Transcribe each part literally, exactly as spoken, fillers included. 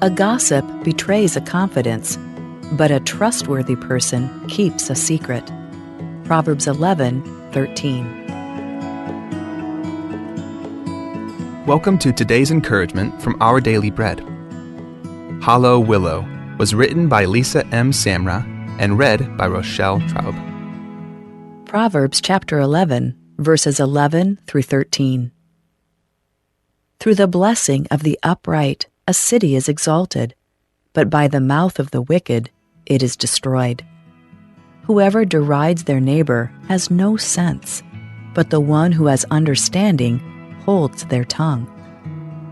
A gossip betrays a confidence, but a trustworthy person keeps a secret. Proverbs eleven thirteen. Welcome to today's encouragement from Our Daily Bread. Hollow Willow was written by Lisa M. Samra and read by Rochelle Traub. Proverbs chapter eleven, verses eleven through thirteen. Through the blessing of the upright, a city is exalted, but by the mouth of the wicked it is destroyed. Whoever derides their neighbor has no sense, but the one who has understanding holds their tongue.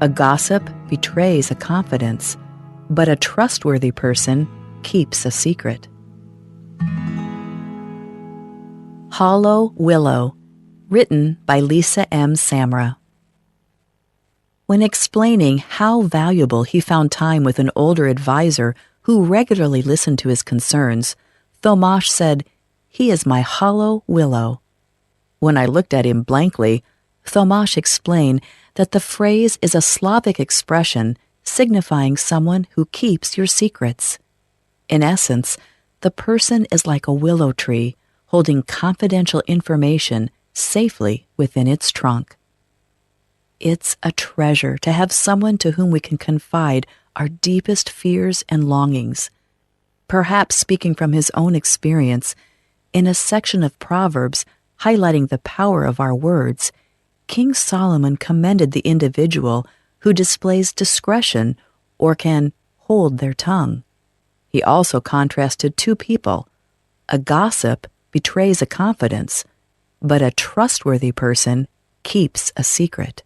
A gossip betrays a confidence, but a trustworthy person keeps a secret. Hollow Willow, written by Lisa M. Samra. When explaining how valuable he found time with an older advisor who regularly listened to his concerns, Thomas said, "He is my hollow willow." When I looked at him blankly, Thomas explained that the phrase is a Slavic expression signifying someone who keeps your secrets. In essence, the person is like a willow tree, holding confidential information safely within its trunk. It's a treasure to have someone to whom we can confide our deepest fears and longings. Perhaps speaking from his own experience, in a section of Proverbs highlighting the power of our words, King Solomon commended the individual who displays discretion or can hold their tongue. He also contrasted two people. A gossip betrays a confidence, but a trustworthy person keeps a secret.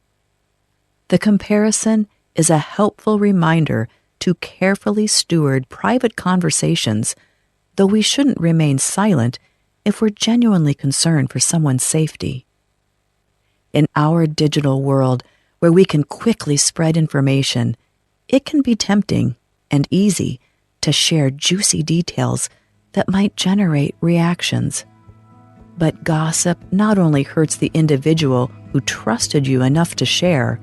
The comparison is a helpful reminder to carefully steward private conversations, though we shouldn't remain silent if we're genuinely concerned for someone's safety. In our digital world, where we can quickly spread information, it can be tempting and easy to share juicy details that might generate reactions. But gossip not only hurts the individual who trusted you enough to share,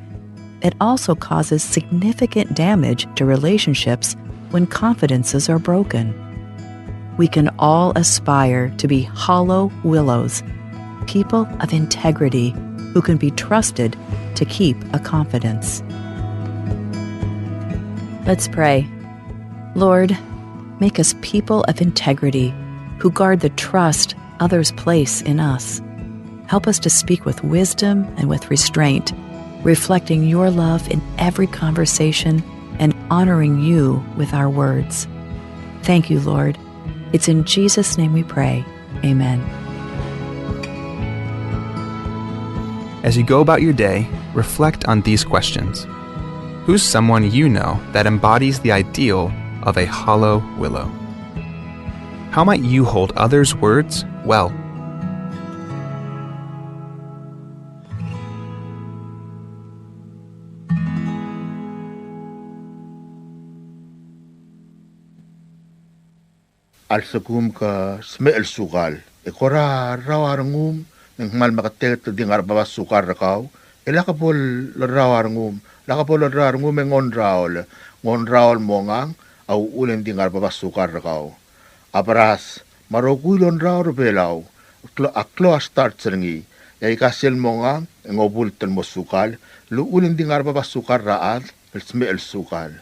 it also causes significant damage to relationships when confidences are broken. We can all aspire to be hollow willows, people of integrity who can be trusted to keep a confidence. Let's pray. Lord, make us people of integrity who guard the trust others place in us. Help us to speak with wisdom and with restraint, reflecting your love in every conversation and honoring you with our words. Thank you, Lord. It's in Jesus' name we pray. Amen. As you go about your day, reflect on these questions. Who's someone you know that embodies the ideal of a hollow willow? How might you hold others' words well? A lsekum ke smecher el sukal e kora rrau a rengum, ng kmal meketeket el di ngar er a bab a sukal er kau, e lak bo lerrau a rengum, lak bo lerrau a rengum e ng ongraol, ng ongraol el mongang a uchul e ng di ngar er a bab a sukal er kau. A beras, me a rokui el ongraol er a Belau, a klo-, a klou a starch er ngii, e aika sel mongang e ng obult el mo sukal, el uchul e ng di ngar er a bab a sukal er a chad el smecher el sukal.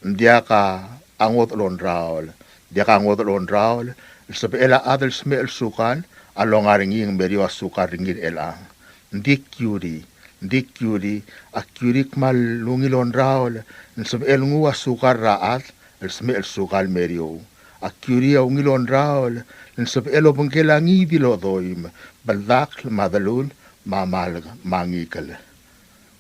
Ng diak a ngodech el ongraol, ng diak a ngodech el ongraol el sebechel a chad el smecher el sukal a longa er ngii e ng meriou a sukal er ngii er chelechang. Ng di kiuri, ng di kiuri, a kiuri a kmal ungil ongraol el sebechel nguu a sukal er a chad el smecher el sukal el meriou. A kiuri a ungil ongraol el sebechel obengkel a ngii di el odoim, beldakl me a delul me a malk me a ngikel.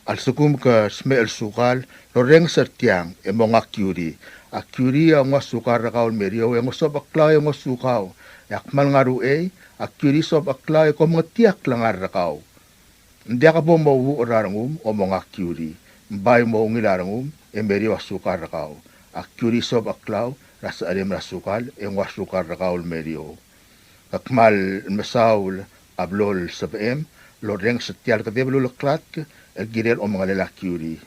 A lsekum ke smecher el sukal, lorrenges er tiang e monga a kiuri. A kiuri a nguu a sukal er kau el meriou e ng sobecheklau e ngosukau. E a kmal ngar er a uchei, a kiuri a sobecheklau e ko mengetakl a klengar er kau. Ng diak bo mouuchel er a rengum a monga a kiuri. Ng bai mo ungil a rengum e meriou a sukal er kau. A kiuri a sobecheklau er a secherem er a sukal e nguu a sukal er kau el meriou. Ke kmal mesaul a blo el sebechem el orrenges er tia el kedeb el uleklatk el kirel omengelel a kiuri.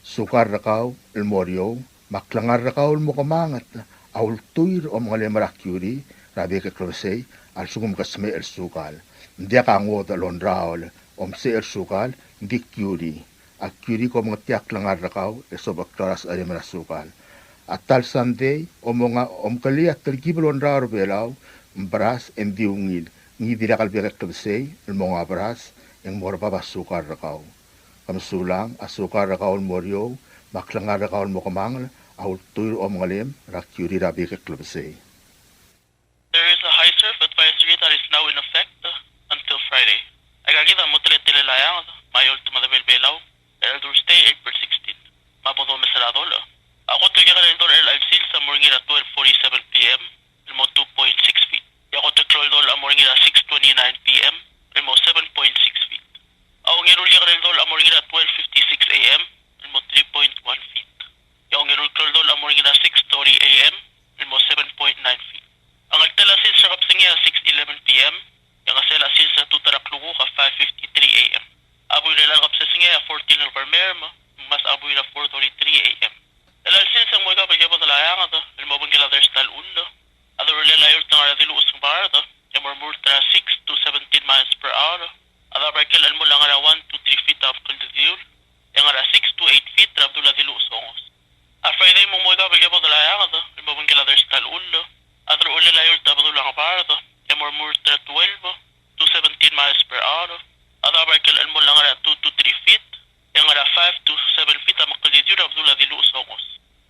Sukal er kau el mo er eou, Me a klengar er kau el mo kemanget a ultuil er a omengelem er a kiuri er a bek el klebesei a lsekum ke smecher el sukal. Ng diak a ngodech el ongraol, omsecher el sukal, ng di kiuri. A kiuri kom ngetii a klengar er kau e sobecheklau er a secherem er a sukal. A ta el sandei, omenga, omkelii a telkib el ongraol er a Belau, ng beras e ng di ungil, ngii di lak el bek el klebesei el mo menga beras e ng mo er bab a sukal er kau. Ke mesulang, a sukal er kau el mo er eou, me a klengar er kau el mo kemanget a ultuil er a omengelem er a kiuri er a bek el klebesei. There is a high surf advisory that is now in effect, uh, until Friday. Aika kid a mo teletelel a eanged, me a eolt me a debel Belau, er a Thursday, April sixteen. Me a bo domes er a dolech. A kot el kekerei el dolech er chelecha el sils a mo er ngii er a twelve forty-seven P M, el mo two point six feet. E a kot el klou el dolech a mo er ngii er a six twenty-nine P M, el mo seven point six feet. A ongeru el kekerei el dolech a mo er ngii er a twelve fifty-six A M, el mo three point one feet. E a ongeru el klou el dolech a mo er ngii er a six thirty A M, el mo seven point nine feet. A ngeltel a sils er a kebesengei a six eleven P M, e a ngesel a sils er a tutau er a klukuk a five fifty-three A M. A buil er a kebesengei a fourteen el kermerm, me a ngmasech a buil er a four thirty-three A M. Chelecha el sils e ng mo ika el kebedel a eanged el mo obengkel a dersta el chull. A deleuchellel a eolt a ngar er a diluches ng bard, e mo remurt er a six to seventeen miles per hour. A daob er a ikrel a chelmoll a ngar er a one to three feet a mekldediul, e ngar er a six to eight feet er a bedul a diluches ongos. A Friday e ng mo ika el kebedel a eanged el mo obengkel a dersta el chull. A deleuchellel a eolt a bedul a ngebard, e mo remurt er a twelve to seventeen miles per hour. A daob er a ikrel a chelmoll a ngar er a two to three feet, e ngar er a five to seven feet a mekldediul er a bedul a diluches ongos.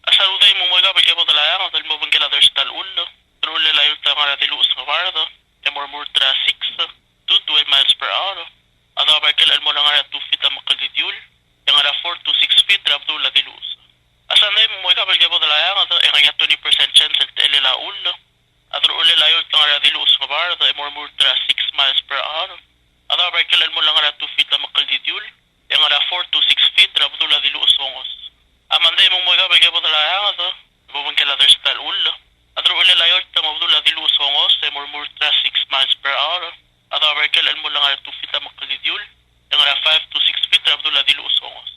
A Saturday e ng mo ika el kebedel a eanged el mo obengkel a dersta el chull. A deleuchellel a eolt a ngar er a diluches ng bard, e mo remurt er a six to twelve miles per hour. A daob er a ikrel a chelmoll a ngar er a two feet a mekldediul, e ngar er a four to six feet er a bedul a diluches. A Sunday e ng mo ika el kebedel a eanged, e ngar er ngii a twenty percent chance el techellel a chull. A deleuchellel a eolt a ngar er a diluches ng bard, e mo remurt er a six miles per hour. A daob er a ikrel a chelmoll a ngar er a two feet a mekldediul, e ngar er a four to six feet er a bedul a diluches ongos. A Monday e ng mo ika el kebedel a eanged, el mo obengkel a dersta el chull. A deleuchellel a eolt a mo bedul a diluches ongos, e mo remurt er a six miles per hour. A daob er a ikrel a chelmoll a ngar er a two feet a mekldediul, e ngar er a five to six feet er a bedul a diluches ongos.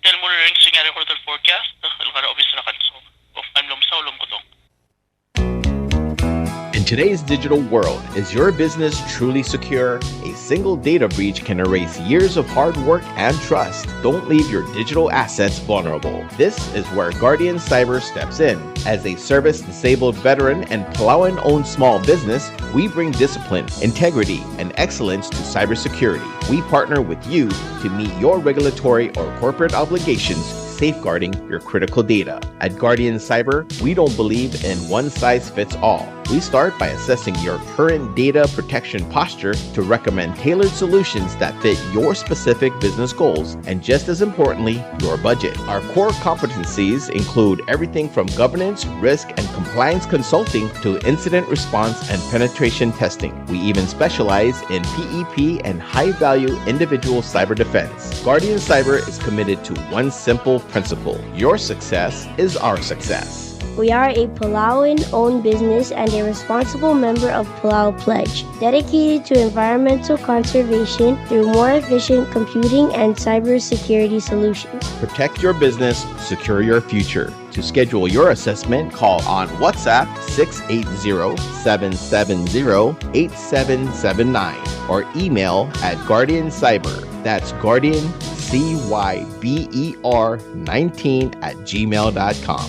Tia el mulerrenges er ngii a Record Weather Forecast el ngar er a obis er a Kansol. Of, I'm Lomsau Lomkodong. In today's digital world, is your business truly secure? A single data breach can erase years of hard work and trust. Don't leave your digital assets vulnerable. This is where Guardian Cyber steps in. As a service-disabled veteran and Palauan-owned small business, we bring discipline, integrity, and excellence to cybersecurity. We partner with you to meet your regulatory or corporate obligations, safeguarding your critical data. At Guardian Cyber, we don't believe in one size fits all. We start by assessing your current data protection posture to recommend tailored solutions that fit your specific business goals and, just as importantly, your budget. Our core competencies include everything from governance, risk, and compliance consulting to incident response and penetration testing. We even specialize in P E P and high-value individual cyber defense. Guardian Cyber is committed to one simple principle: your success is our success. We are a Palauan-owned business and a responsible member of Palau Pledge, dedicated to environmental conservation through more efficient computing and cybersecurity solutions. Protect your business, secure your future. To schedule your assessment, call on WhatsApp six eight zero, seven seven zero, eight seven seven nine or email at Guardian Cyber. That's Guardian C Y B E R nineteen at gmail dot com.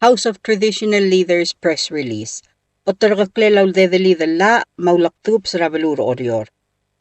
House of Traditional Leaders press release. Oterkeklel a uldedelid el llach me a ulekdubs er a beluu er Oreor.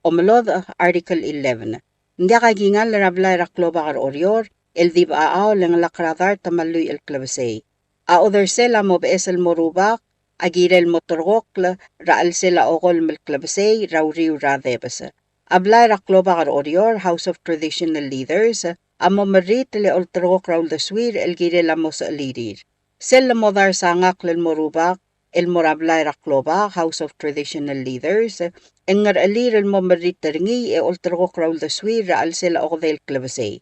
Omelodech, Article eleven. Ng diak a kingall er a blai er a klobak er Oreor el di bechachau el ngelakl er a dart me a lluich el klebesei. A odersel a mo beches el mo rubak a kirel mo terrekokl er a chelsel a okolem el klebesei er a uriul er a debes. A blai er a klobak er Oreor, House of Traditional Leaders, a mo merritel e olterekokl er a uldesuir el kirel a mo sechelirir. Sel lemodars a ngakl el mo rubak el mo er a blai er a klobak, House of Traditional Leaders, e ng ngerechelir el mo merritel er ngii e olterekokl er a uldesuir er a chelsel a okedei el klebesei.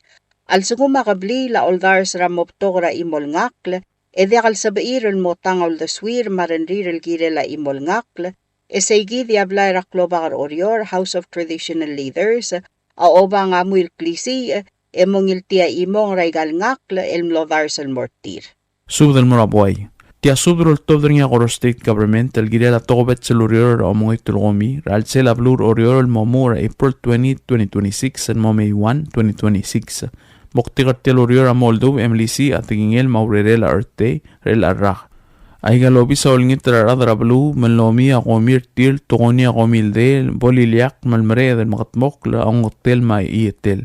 A lsekum a kebliil a oldars er a mo betok er a chimo el ngakl, e diak el sebechir el mo tang a uldesuir me a rengrir el kirel a chimo el ngakl, E sei kid a blai er a klobak er Oreor, House of Traditional Leaders, a oba ngamui el klisiich e mongil tia chimong er aika el ngakl el mlo dars el mo er tir. Subed el mo er a buai. Tia subed el oltobed er ngii a Koror State Government el kirel a tokubets el ureor er a omengoit el komi er a chelsel a beluu er Oreor el mo muchel er a April twenty, twenty twenty-six el mo May one, twenty twenty-six. Moktek er tia el ureor a mo oldubech e melisiich a tekingel me a urerel a Earth Day er chelecha el rak. Aika el obis a olengit er a rechad er a beluu me ng lomi a komi er tir el tokoni a komi el deel, bo el ileakl me le mereched el mekedmokl a ongetel me a chietel.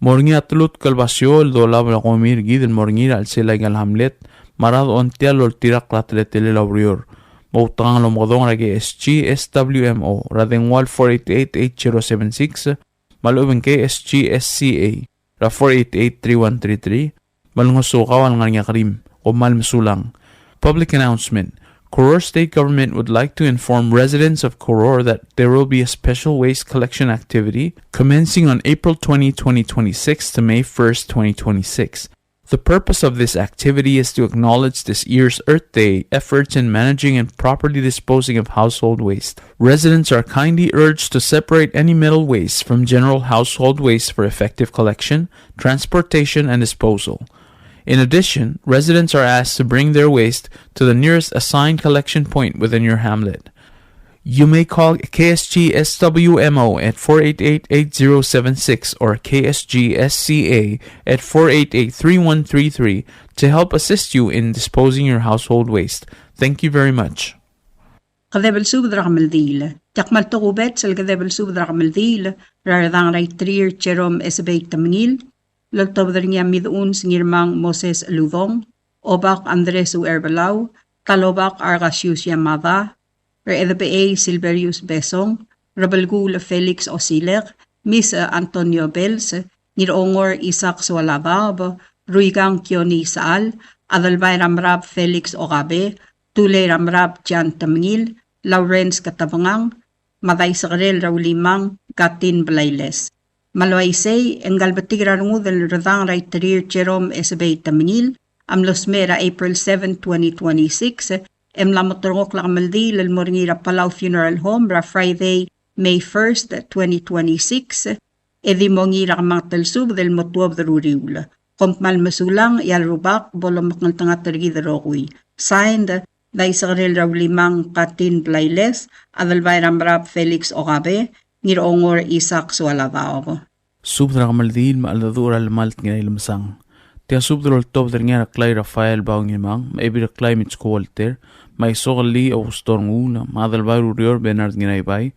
Mo er ngii a telutk el basio el dolab a komi er kid el mo er ngii er a chelsel aika el hamlet me a rechad a ongtil el oltirakl a teletelel a ureor. Mo outekangel omekedong er a K S G S W M O er a dengua el four eight eight eight zero seven six me a lechub e ng K S G S C A er a four eight eight three one three three, me a lengosukau a lengar er ngii a kerim. Kom kmal mesulang. Public announcement. Koror State Government would like to inform residents of Koror that there will be a special waste collection activity commencing on April twenty, twenty twenty-six to May first, twenty twenty-six. The purpose of this activity is to acknowledge this year's Earth Day efforts in managing and properly disposing of household waste. Residents are kindly urged to separate any metal waste from general household waste for effective collection, transportation, and disposal. In addition, residents are asked to bring their waste to the nearest assigned collection point within your hamlet. You may call K S G S W M O at four eight eight eight zero seven six or K S G S C A at four eight eight three one three three to help assist you in disposing your household waste. Thank you very much. Kedeb el subed er a kemeldiil. Tia kmal tokubets el kedeb el subed er a kemeldiil er a Redang er a Iterir Jerome Esebei Temengil, el oltobed er ngii a Mideuns Ngirmang Moses Uludong, Obak Andres Uherbelau, Talobak Argasius Yamada, Rechedebechei Silverius Besong, Rebelkuul Felix Osilek, Mis Antonio Bells, Ngirongor Isaac Soalabaob, Ruikang Kione Isechal, Adelbai er a Merab Felix Okabe, Tulei er a Merab Jan Temengil, Lawrence Ketebengang, me a Daisekerel er a Ulimang Katin Blailes. Me a le uaisei, e ngka el betik er a rengud el Redang er a Iterir Jerome Esebei Temengil a mlo smecher er a April seven, twenty twenty-six, e mla moterekokl a kemeldiil el mo er ngii er a Palau Funeral Home er a Friday, May first, twenty twenty-six, e di mo ngii er a kemanget el subed el mo tuobed er a uriul. Kom kmal mesulang, e a le Rubak bo lomekngeltengat er kid el rokui. Signed, Daisekerel er a Ulimang Katin Blailes, Adelbai er a Merab Felix Okabe, Ngirongor Isaac Soalabaob. Subed er a kemeldiil me a cheldecheduch er a Lemalt Ngirailemesang. Tia subed el oltobed er ngii a Reklai Rafael Bao Ngirmang, me a Ebil Reklai Mitsko Walter, me a Isokelii Augusto Renguul, me a Adelbai er a Ureor Bernard Ngiraibai,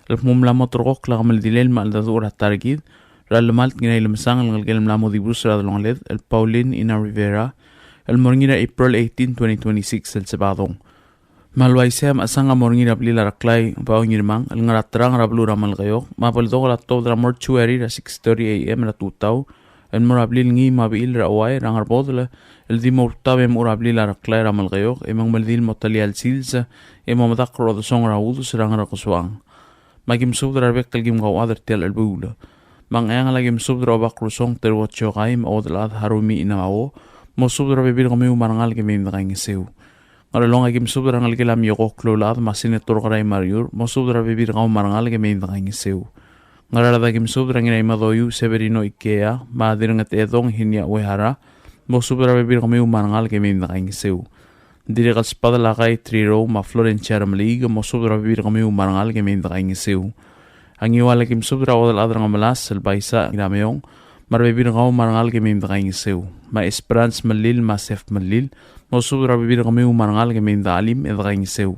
el kmo ng mla moterekokl a kemeldilel me a cheldecheduch er a ta er kid er a Lemalt Ngirailemesang el ngelekel mla mo dibus er a delongeled el Pauline Ina Rivera, el mo er ngii er a April eighteen, twenty twenty-six el Sebadong. Me a le uaisei e a mechesang a mo er ngii er a blil a Reklai Bao Ngirmang el ngar er a Terang er a beluu er a Melekeok, me a beldokel a tuobed er a mortuary er a six thirty A M er a tutau el mo er a blil ngii me a bechil er a Uai er a Ngerbodel, el di mo ultab e mo er a blil a Reklai er a Melekeok, e mengemeldiil mo telia el sils e mo medakl er a odesongel er a Udes er a Ngerkesoang. Me aki mesubed er a rebek el kim kauchad er tia el chelebuul. Me a Ngcheangel aki mesubed er a Obak Rusong Teruo Tiokai me a Uodelchad Harumi Inamao, mosubed er a rebebil er kemiu me a rengalek e mei me dekaingeseu. Ngerchelong aki mesubed er a rengelekel a Mioko Kloulechad me a Senator Kerai Mariur, mosubed er a rebebil er kau me a rengalek e mei me dekaingeseu. Ngaraard aki mesubed er a Ngiraimedoiu Severino Ikea me a Dirngetedong Hinia Uehara, mosubed er a rebebil er kemiu me a rengalek e mei me dekaingeseu. Dirrek el sbadel a Kai Trirou me a Florencia Remeliik, mosubed er a rebebil er kemiu me a rengalek e mei me dekaingeseu. A Ngiual aki mesubed er a Uodelchad er a Ngemelas el Baisa Ngirameong, me a rebebil er kau me a rengalek e mei me dekaingeseu. Me a Esperance Melil me a Sef Melil, mosubed er a rebebil er kemiu me a rengalek e mei me dechelim e dekaingeseu.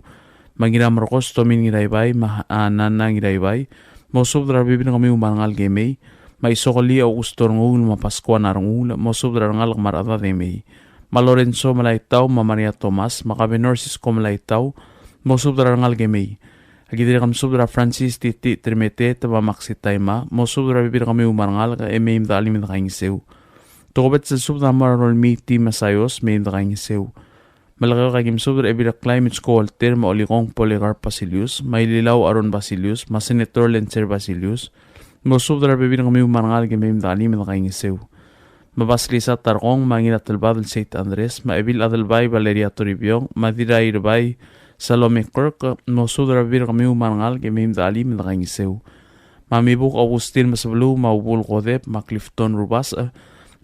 Me a Ngiramerkos Tomin Ngiraibai me a Nana Ngiraibai, mosubed er a rebebil er kemiu me a rengalek e mei. Me a Isokelii Augusto Renguul me a Pascuana Renguul, mosubed er a rengalek me a rechedad e mei. Me a Lorenzo Melaitau me a Maria Thomas me a Kabenor Sisko Melaitau, mosubed er a rengalek e mei. Aki dirrek el mesubed er a Francis Titi Trimetet me a Maxi Taima, mosubed er a rebebil er kemiu me a rengalek e mei me dechelim e dekaingeseu. Tokubets el subed a mo er a Rolmii T. Masayos, mei me dekaingeseu. Melekeok aki mesubed er a Ebil Reklai Mitsko Walter me a Olikong Polycarp Basilius, me a Ililau Aaron Basilius, me a Senator Lencer Basilius, mosubed er a rebebil er kemiu me a rengalek e mei me dechelim e dekaingeseu. Me a Basilisa Tarkong, me a Ngiratelbadel Seit Andres, me a Ebil Adelbai Valeria Toribiong, me a Dirrairebai Salome Kirk, mosubed er a rebebil er kemiu me a rengalek e mei me de chelim e de kaingeseu. Me a Mibuk Augustin Mesebeluu, me a Ubul Kodep, me a Clifton Rubasech,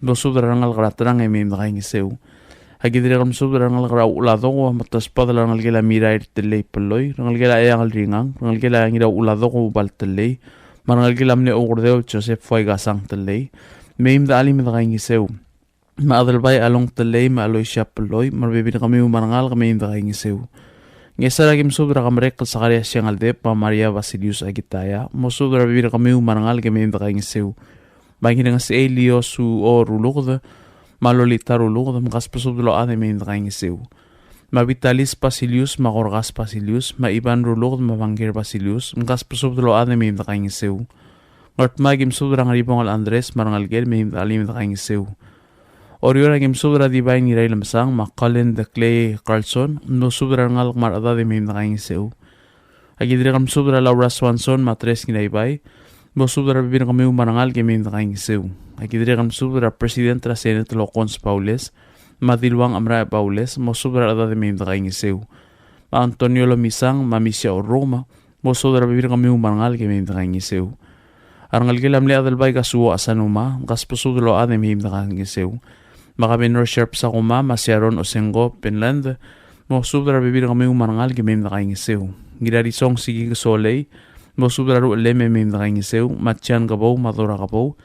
mosubed er a rengalek er a Terang e mei me de kaingeseu. Aki dirrek el mesubed er a rengalek er a Uladoko, me a Tesbadel a rengelekel a Mirair Tellei Pelloi, rengelekel a Eangel Ringang, rengelekel a Ngirau Uladoko Ubal Tellei, me a rengelekel a mle Oukerdeu Joseph Foikasang Tellei, mei me de chelim e de kaingeseu. Me a Adelbai Along Tellei, me a Aloisia Pelloi, me a rebebil er kemiu me a rengalek e mei me de kaingeseu. Ngchesar aki mesubed er a Kemerek el Sakarias Siangeldeb, me a Maria Basilius Akitaya, mosubed er a rebebil er kemiu me a rengalek e mei me de kaingeseu. Me a Ngirengesechei Liosu O. Ruluked, me a Lolita Ruluked, mkasbesubed el ochad e mei me de kaingeseu. Me a Vitalis Basilius, me a Gorgas Basilius, me a Ivan Ruluked, me a Bangker Basilius, mkasbesubed el ochad e mei me de kaingeseu. Ngardmau aki mesubed er a Ngeribongel Andres, me a rengelekel e mei me de chelim e de kaingeseu. Oreor aki mesubed er a Divine Ngirailemesang, me a Colin de Clay Carlson, mosubed er a rengalek me a rechedad e mei me de kaingeseu. Aki dirrek el mesubed er a Laura Swanson me a Tres Ngiraibai, mosubed er a rebebil er kemiu me a rengalek e mei me de kaingeseu. Aki dirrek el mesubed er a President er a Senate el Hokkons Baules, me a Diluang Amrae Baules, mosubed er a rechedad e mei me de kaingeseu. Me a Antonio Lomisang, me a Misia Orruma, mosubed er a rebebil er kemiu me a rengalek e mei me de kaingeseu. A rengelekel a mle Adelbai Kasuo Asanuma, mkasbesubed el ochad e mei me de kaingeseu. Me a Governor Sharp Sakuma, me a Sharon Osengo Penland, mosubed er a rebebil er kemiu me a rengalek e mei me de kaingeseu. Ngirarisong Siki Kesolei, mosubed er a ruchelem e mei me de kaingeseu. Me a Jan Kebou, me a Dora Kebou,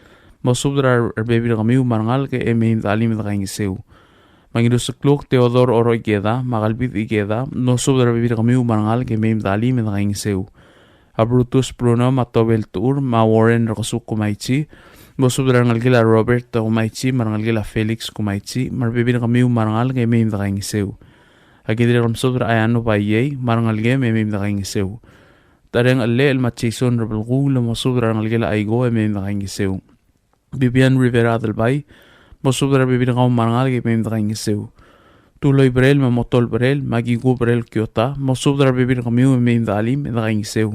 mosubed er a rebebil er kemiu me a rengalek e mei me de chelim e de kaingeseu. Me a Ngirusekluk Theodore Oro Ikeda, me a Kalbid Ikeda, mosubed er a rebebil er kemiu me a rengalek e mei me de chelim e de kaingeseu. A Brutus Bruno, me a Tobel Tuur, me a Warren Rekesuk Kumaichi, mosubed er a rengelekel a Robert Kumaichi, me a rengelekel a Felix Kumaichi, me a rebebil er kemiu me a rengalek e mei me de kaingeseu. Aki dirrek el mesubed er a Ayano Baiei, me a rengelekem e mei me de kaingeseu. Tareng Elechel me a Jason Rebelkuul, mosubed er a rengelekel a Aiko e mei me de kaingeseu. Vivian Rivera Adelbai, mosubed er a rebebil er kau me a rengalek e mei me de kaingeseu. Tuloi Brel, me a Motol Brel, me a Kiku Brel Kiota, mosubed er a rebebil er kemiu e mei me de chelim e de kaingeseu.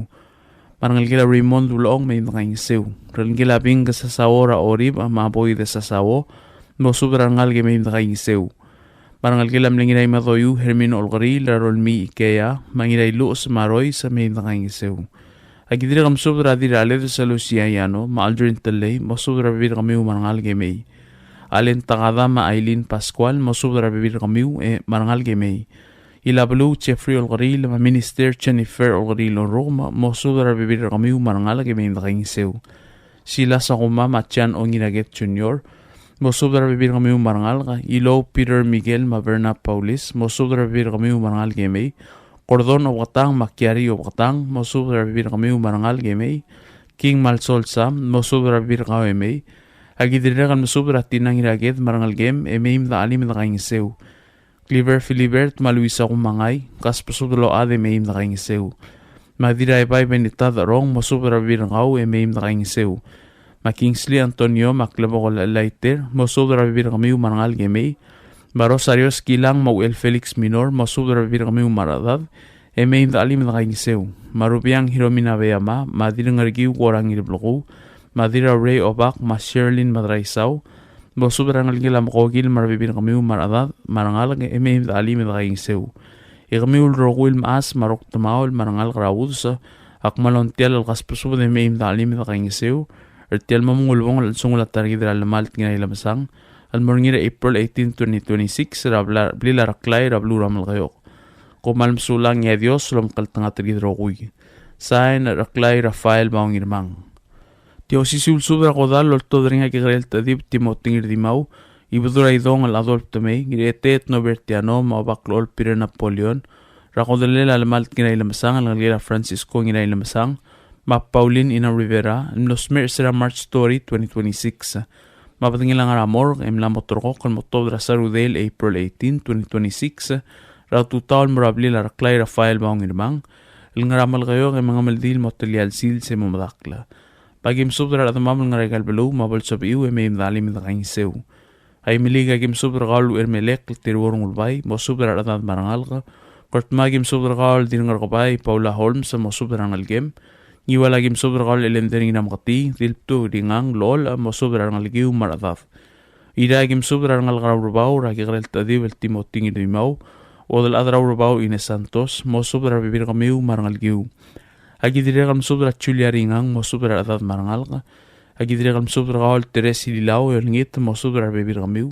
Me a rengelekel a Raymond Ulechong e mei me de kaingeseu. Rengelekel a Bing Sasao er a Orib, me a Boy de Sasao, mosubed er a rengalek e mei me de kaingeseu. Me a rengelekel a mle Ngiraimedoiu Hermino Olkeriil, er a Rolmii Ikea, me a Ngirailuches me a Rois, e mei me de kaingeseu. Aki dirrek el mesubed er a Dirraled Salusia Iano, me a Aldrin Tellei, mosubed er a rebebil er kemiu me a rengalek e mei. Alen Takada me a Aileen Pascual, mosubed er a rebebil er kemiu e me a rengalek e mei. Ilabeluu Jeffrey Olkeriil, me a Minister Jennifer Olkeriil Orrukem, mosubed er a rebebil er kemiu me a rengalek e mei me de kaingeseu. Silas Sakuma me a Jan Ongiraked Junior, mosubed er a rebebil er kemiu me a rengalek. Ilou Peter Miguel me a Bernard Paulis, mosubed er a rebebil er kemiu me a rengalek e mei. Gordon Obeketang me a Kiari Obeketang, mosubed er a rebebil er kemiu me a rengalek e mei. King Malsol Sam, mosubed er a rebebil er kau e mei. Aki dirrek el mesubed er a Tina Ngiraked me a rengelekem e mei me de chelim e de kaingeseu. Cliver Philibert me a Luisa Kumangai, kasbesubed el ochad e mei me de kaingeseu. Me a Dirraibai Benita Derong, mosubed er a rebebil er kau e mei me de kaingeseu. Me a Kingsley Antonio me a Klebokel Laiter, mosubed er a rebebil er kemiu me a rengalek e mei. Me a Rosario Skilang me a Uchel Felix Minor, mosubed er a rebebil er kemiu me a rechedad e mei me de chelim e de kaingeseu. Me a Rubiang Hiromi Nabeyama, me a Dirrengerkiu Korang Ngirbleku, me a Dirraurei Obak, me a Sherlyn Madraisau, mosubed er a rengelekel a Mekokil me a rebebil er kemiu me a rechedad me a rengalek e mei me de chelim e de kaingeseu. E kemiu el rokui el mechas me a rokdemaol me a rengalek er a Udes, a kmal ongtiall el kasbesubed e mei me de chelim e de kaingeseu er tia el mo mengulebongel el chelsengul a ta er kid er a Lemalt Ngirailemesang el mo er ngii er a April eighteen, twenty twenty-six, er a bla-, blil a Reklai er a beluu er a Melekeok. Kom kmal mesulang, e a Dios a lomekngeltengat er kid el rokui. Sain, Reklai Rafael Bao Ngirmang. Tia osisiu el subed er a kodall el oltobed er ngii a Kekerel Techedib Timothy Ngirdimau, Ibedul er a Idongel Adolf Temei, Ngiretet Nobertiano, me a Obaklechol Peter Napoleon, er a kodellel a Lemalt Ngirailemesang el ngelekel a Francisco Ngirailemesang me a Pauline Ina Rivera, el mlo smecher er a March thirty, twenty twenty-six. Me a bedengel a ngar er a morgue e mla mo terrekokl el mo tuobed er a Saturday el April eighteen, twenty twenty-six, er a tutau el mo er a blil a Reklai Rafael Bao Ngirmang el ngar er a Melekeok e mengemeldiil el mo telia el sils e mo medakl. Aki mesubed er a rechedemam el ngar er aika el beluu me a bo lsebechiu e mei me de chelim e de kaingeseu. Aimeliik, aki mesubed er kau el Uchermelek el Teruor Ngulbai, mosubed er a rechedad me a rengalek. Ngardmau, aki mesubed er kau el Dirrengerkebai Paula Holmes, mosubed er a rengelekem. Ngiwal, aki mesubed er kau el Elender Ngirameketii, Dilbdu Ringang Lool, mosubed er a rengelekiu me a rechedad. Irrai, aki mesubed er a rengalek er a Urebau er a Kekerel Techedib el Timothy Ngirdimau, Uodelchad er a Urebau Ines Santos, mosubed er a rebebil er kemiu me a rengelekiu. Aki dirrek el mesubed er a Julia Ringang, mosubed er a rechedad me a rengalek. Aki dirrek el mesubed er kau el Teres Ililau e olengit, mosubed er a rebebil er kemiu.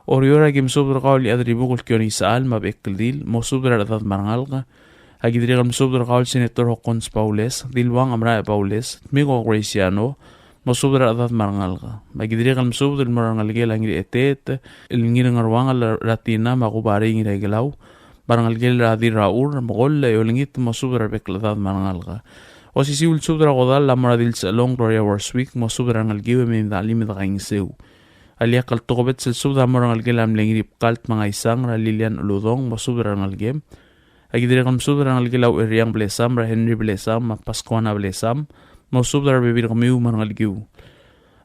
Oreor, aki mesubed er kau el Iechadribukel Kione Isechal me a Bechekeldil, mosubed er a rechedad me a rengalek. Aki dirrek el mesubed er kau el Senator Hokkons Baules, Diluang Amrae Baules, Tmiko Graciano, mosubed er a rechedad me a rengalek. Aki dirrek el mesubed el mo er a rengelekel a Ngiraeteet el Ngirangeruangel er a Tina me a Kubarei Ngiraikelau, me a rengelekel a Dirrachur Mekoll e olengit, mosubed er a rebek el chedad me a rengalek. Osisiu el subed er a kodall a mo er a Dilsechelong Gloria Worswick, mosubed er a rengelekiu e mei me de chelim e de kaingeseu. A ileakl el tokubets el subed a mo er a rengelekel a mle Ngiribkal Tmangaisang er a Lilian Uludong, mosubed er a rengelekem. Aki dirrek el mesubed er a rengelekel a Ueriang Blesam er a Henry Blesam me a Pascuana Blesam, mosubed er a rebebil er kemiu me a rengelekiu.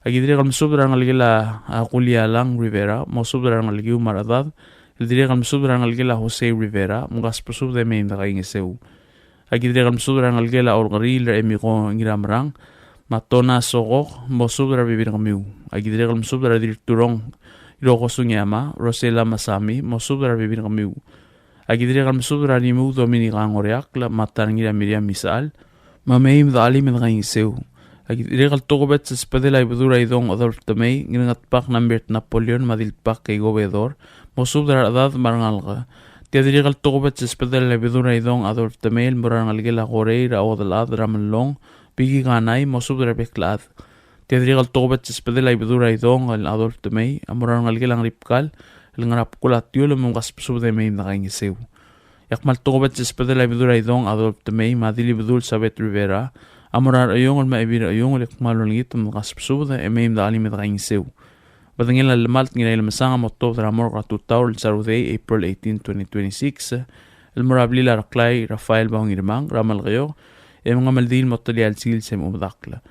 Aki dirrek el mesubed er a rengelekel a, a, Kulialang Rivera, mosubed er a rengelekiu me a rechedad. El dirrek el mesubed er a rengelekel a Jose Rivera, mkasbesubed e mei me de kaingeseu. Aki dirrek el mesubed er a rengelekel a Olkeriil er a Emiko Ngiramerang me a Tona Sokok, mosubed er a rebebil er kemiu. Aki dirrek el mesubed er a Dirturong Hiroko Sugiyama, Rosela Masami, mosubed er a rebebil er kemiu. Aki dirrek el mesubed er a Rimeu Dominica Ngoriakl me a Tarngir a Miriam Isechal, me mei me de chelim e de kaingeseu. Aki dirrek el tokubets el subedel a Ibedul er a Idong Adolf Temei, Ngirengetbak Nambert Napoleon me a Dilbak Keiko Bedor, mosubed er a rechedad me a rengalek. Tia dirrek el tokubets el subedel a Ibedul er a Idong Adolf Temei el mo er a rengelekel a Korei er a Uodelchad er a Melong, Biki Kanai, mosubed er a rebek el chad. Tia dirrek el tokubets el subedel a Ibedul er a Idong el Adolf Temei a mo er a rengelekel a Ngeribkal el Ngerabkul a Tiul, me mkasbesubed e mei me de kaingeseu. E a kmal tokubets el subedel a Ibedul er a Idong Adolf Temei me a Dilibedul Sabet Rivera a mo er a Rechiungel me a Ebil Rechiungel, e kmal olengit me mkasbesubed e mei me de chelim e de kaingeseu. Bedengel a Lemalt Ngirailemesang a mo tuobed er a morgue er a tutau el Saturday, April eighteen, twenty twenty-six, el mo er a blil a Reklai Rafael Bao Ngirmang er a Melekeok, e mengemeldiil el mo telia el sils e mo medakl.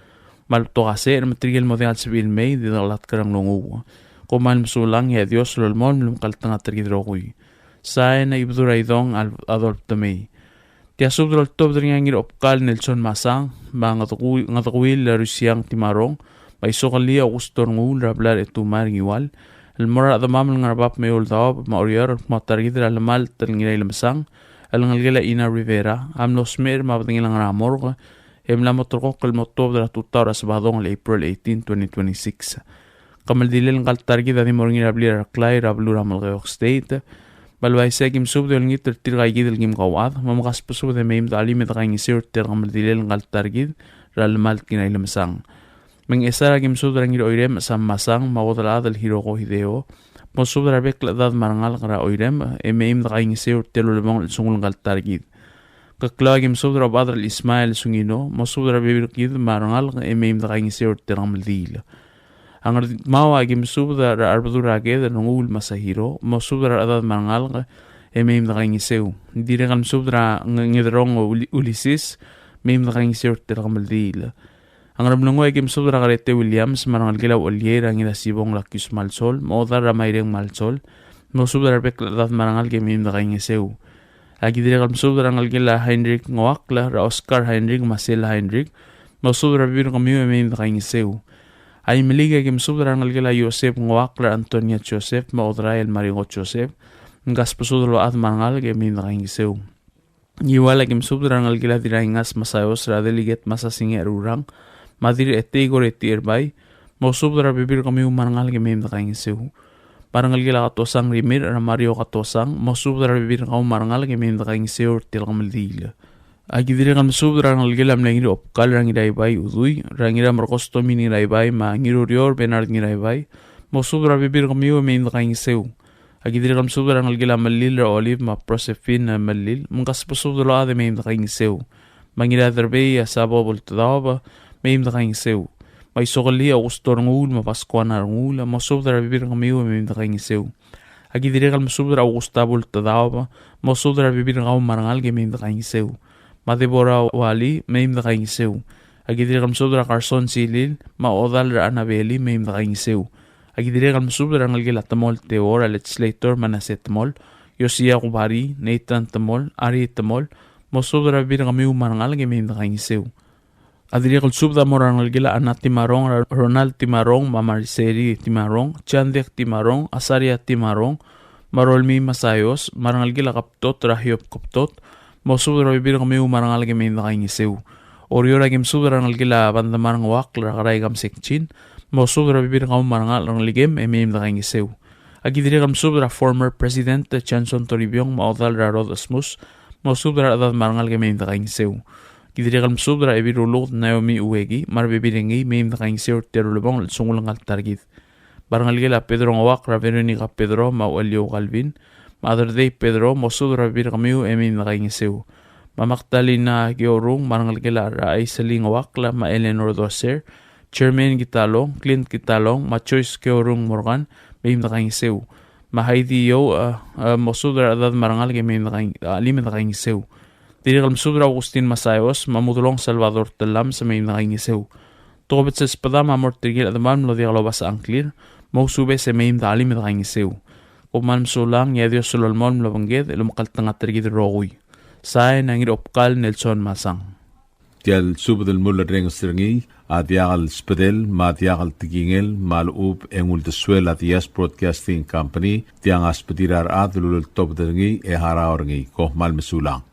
Me a le betok a secher me tirke el mo diak el sebechir el mei, di dekelatk er a nglunguuch. Kom kmal mesulang, e a Dios a lolemolem el omekngeltengat er kid el rokui. Sain, Ibedul er a Idong Al-, Adolf Temei. Tia subed el oltobed er ngii a Ngirobkal Nelson Masang, me a Ngedekui-, Ngedekuil Rusiang Timarong, me a Isokelii Augusto Renguul er a blai er a Etumai er a Ngiwal, el mo er a rechedemam el ngar er a bab me a eou el daob me a Oreor, el kmo a ta er kid er a Lemalt el Ngirailemesang el ngelekel a Ina Rivera a mlo smecher me a bedengel a ngar er a morgue, e mla mo terrekokl el mo tuobed er a tutau er a Sebadong el April eighteen, twenty twenty-six. Kemeldilel ngka el ta er kid a di mo er ngii er a blil a Reklai er a beluu er a Melekeok State. Me a le uaisei e aki mesubed e olengit er tirkaikid el kim kauchad, me mkasbesubed e mei me de chelim e de kaingeseu er tia el kemeldilel ngka el ta er kid er a Lemalt Ngirailemesang. Me Ngchesar e aki mesubed er a Ngiroirem Sam Masang me a Uodelchad el Hiroko Hideo, mosubed er a rebek el chedad me a rengalek er a Oirem, e mei me de kaingeseu er tia el ulebongel el sengul ngka el ta er kid. Keklau e aki mesubed er a Obechad el Ismael Sungino, mosubed er a rebebil er kid me a rengalek, e mei me de kaingeseu er tia el kemeldiil. A Ngardmau e aki mesubed er a Arbedul er a Ked Renguul Masahiro, mosubed er a rechedad me a rengalek, e mei me de kaingeseu. Dirrek el mesubed er a Nge-, Ngederong Uli-, Ulises, mei me de kaingeseu er tia el kemeldiil. A Ngeremlengui e aki mesubed er a Kerete Williams me a rengelekel a Ucheliei er a Ngirasibong Lakius Malsol, me a Odar er a Maireng Malsol, mosubed er a rebek el chedad me a rengalek e mei me de kaingeseu. Aki dirrek el mesubed er a rengelekel a Heinrich Ngoakl, er a Oscar Heinrich me a Sela Heinrich, mosubed er a rebebil er kemiu e mei me de kaingeseu. A Imeliik e aki mesubed er a rengelekel a Joseph Ngoakl, er a Antonia Joseph me a Odrael Maringo Joseph, mkasbesubed el ochad me a rengalek e mei me de kaingeseu. Ngiwal e aki mesubed er a rengelekel a Diraingas Masaios, er a Delegate Masasinge Rurang me a Dirretei Koreti Erbai, mosubed er a rebebil er kemiu me a rengalek e mei me de kaingeseu. Me a rengelekel a Katosang Rimirch, er a Mario Katosang, mosubed er a rebebil er kau me a rengalek e mei me de kaingeseu er tia el kemeldiil. Aki dirrek el mesubed er a rengelekel a mle Ngirobkal, er a Ngiraibai Udui, er a Ngiramerkos Tomin Ngiraibai me a Ngirurior Bernard Ngiraibai, mosubed er a rebebil er kemiu e mei me de kaingeseu. Aki dirrek el mesubed er a rengelekel a Melil, er a Olive me a Prosefin Melil, mkasbesubed el ochad e mei me de kaingeseu. Me a Ngiraderbei a Sabo Bultedaob, mei me de kaingeseu. Me a Isokelii Augusto Renguul me a Pascuana Renguul, mosubed er a rebebil er kemiu e mei me de kaingeseu. Aki dirrek el mesubed er a Augusta Bultedaob, mosubed er a rebebil er kau me a rengalek e mei me de kaingeseu. Me a Deborah Wali, mei me de kaingeseu. Aki dirrek el mesubed er a Carson Silil me a Odal er a Anabeli, mei me de kaingeseu. Aki dirrek el mesubed er a rengelekel a Temol Teuor, a Legislator Manasseh Temol, Yosia Kubari, Nathan Temol, Ari Temol, mosubed er a rebebil er kemiu me a rengalek e mei me de kaingeseu. A dirrek el subed a mo er a rengelekel a Ana Timarong, er a Ronald Timarong me a Mariseri Timarong, Chandek Timarong, Asaria Timarong, me a Rolmii Masaios, me a rengelekel a Kebtot er a Hiob Kebtot, mosubed er a rebebil er kemiu me a rengalek e mei me dekaingeseu. Oreor a ki mesubed er a rengelekel a Bandemar Ngeuakl er a Kerai Kamsek Chin, mosubed er a rebebil er kau me a rengalek er a rengelekem e mei me dekaingeseu. A ki dirrek el mesubed er a former President Johnson Toribiong me a Odal er a Rod Asmus, mosubed er a rechedad me a rengalek e mei me dekaingeseu. Ki dirrek el mesubed er a Ebil Ruluked Naomi Ueki me a rebebil er ngii, mei me dekaingeseu er tia el ulebongel el sengul ngal ta er kid. Me a rengelekel a Pedro Ngeuakl er a Veronica Pedro me a Ucheliou Calvin, me a Derdei Pedro, mosubed er a rebebil er kemiu e mei me dekaingeseu. Me a Magdalena Keorung me a rengelekel a Aiseling Ngeuakl me a Eleanor Doser, Germain Kitalong, Clint Kitalong, me a Joyce Keorung Morgan, mei me dekaingeseu. Me a Heidi Yo, a, a, mosubed er a rechedad me a rengalek e mei me dekaing-, a, mei me dekaingeseu. Dirrek el mesubed er a Augustin Masaios me a Mudelong Salvador Tellames, mei me dekaingeseu. Tokubets el sbedam a mo er tirke el chedemam el mlo diak lobasech a ngklir, mousubes e mei me dechelim e dekaingeseu. Kom kmal mesulang, e a Dios a lolemolem el obengked el omekngeltengat er kid el rokui. Sain a Ngirobkal Nelson Masang. Tia el subed el mulerrenges er ngii a diak el sbedel me a diak el tekingel me a lechub e ng uldesuel a Diaz Broadcasting Company, tiang a sbedir a rechad el uleltobed er ngii e harau er ngii. Kom kmal mesulang.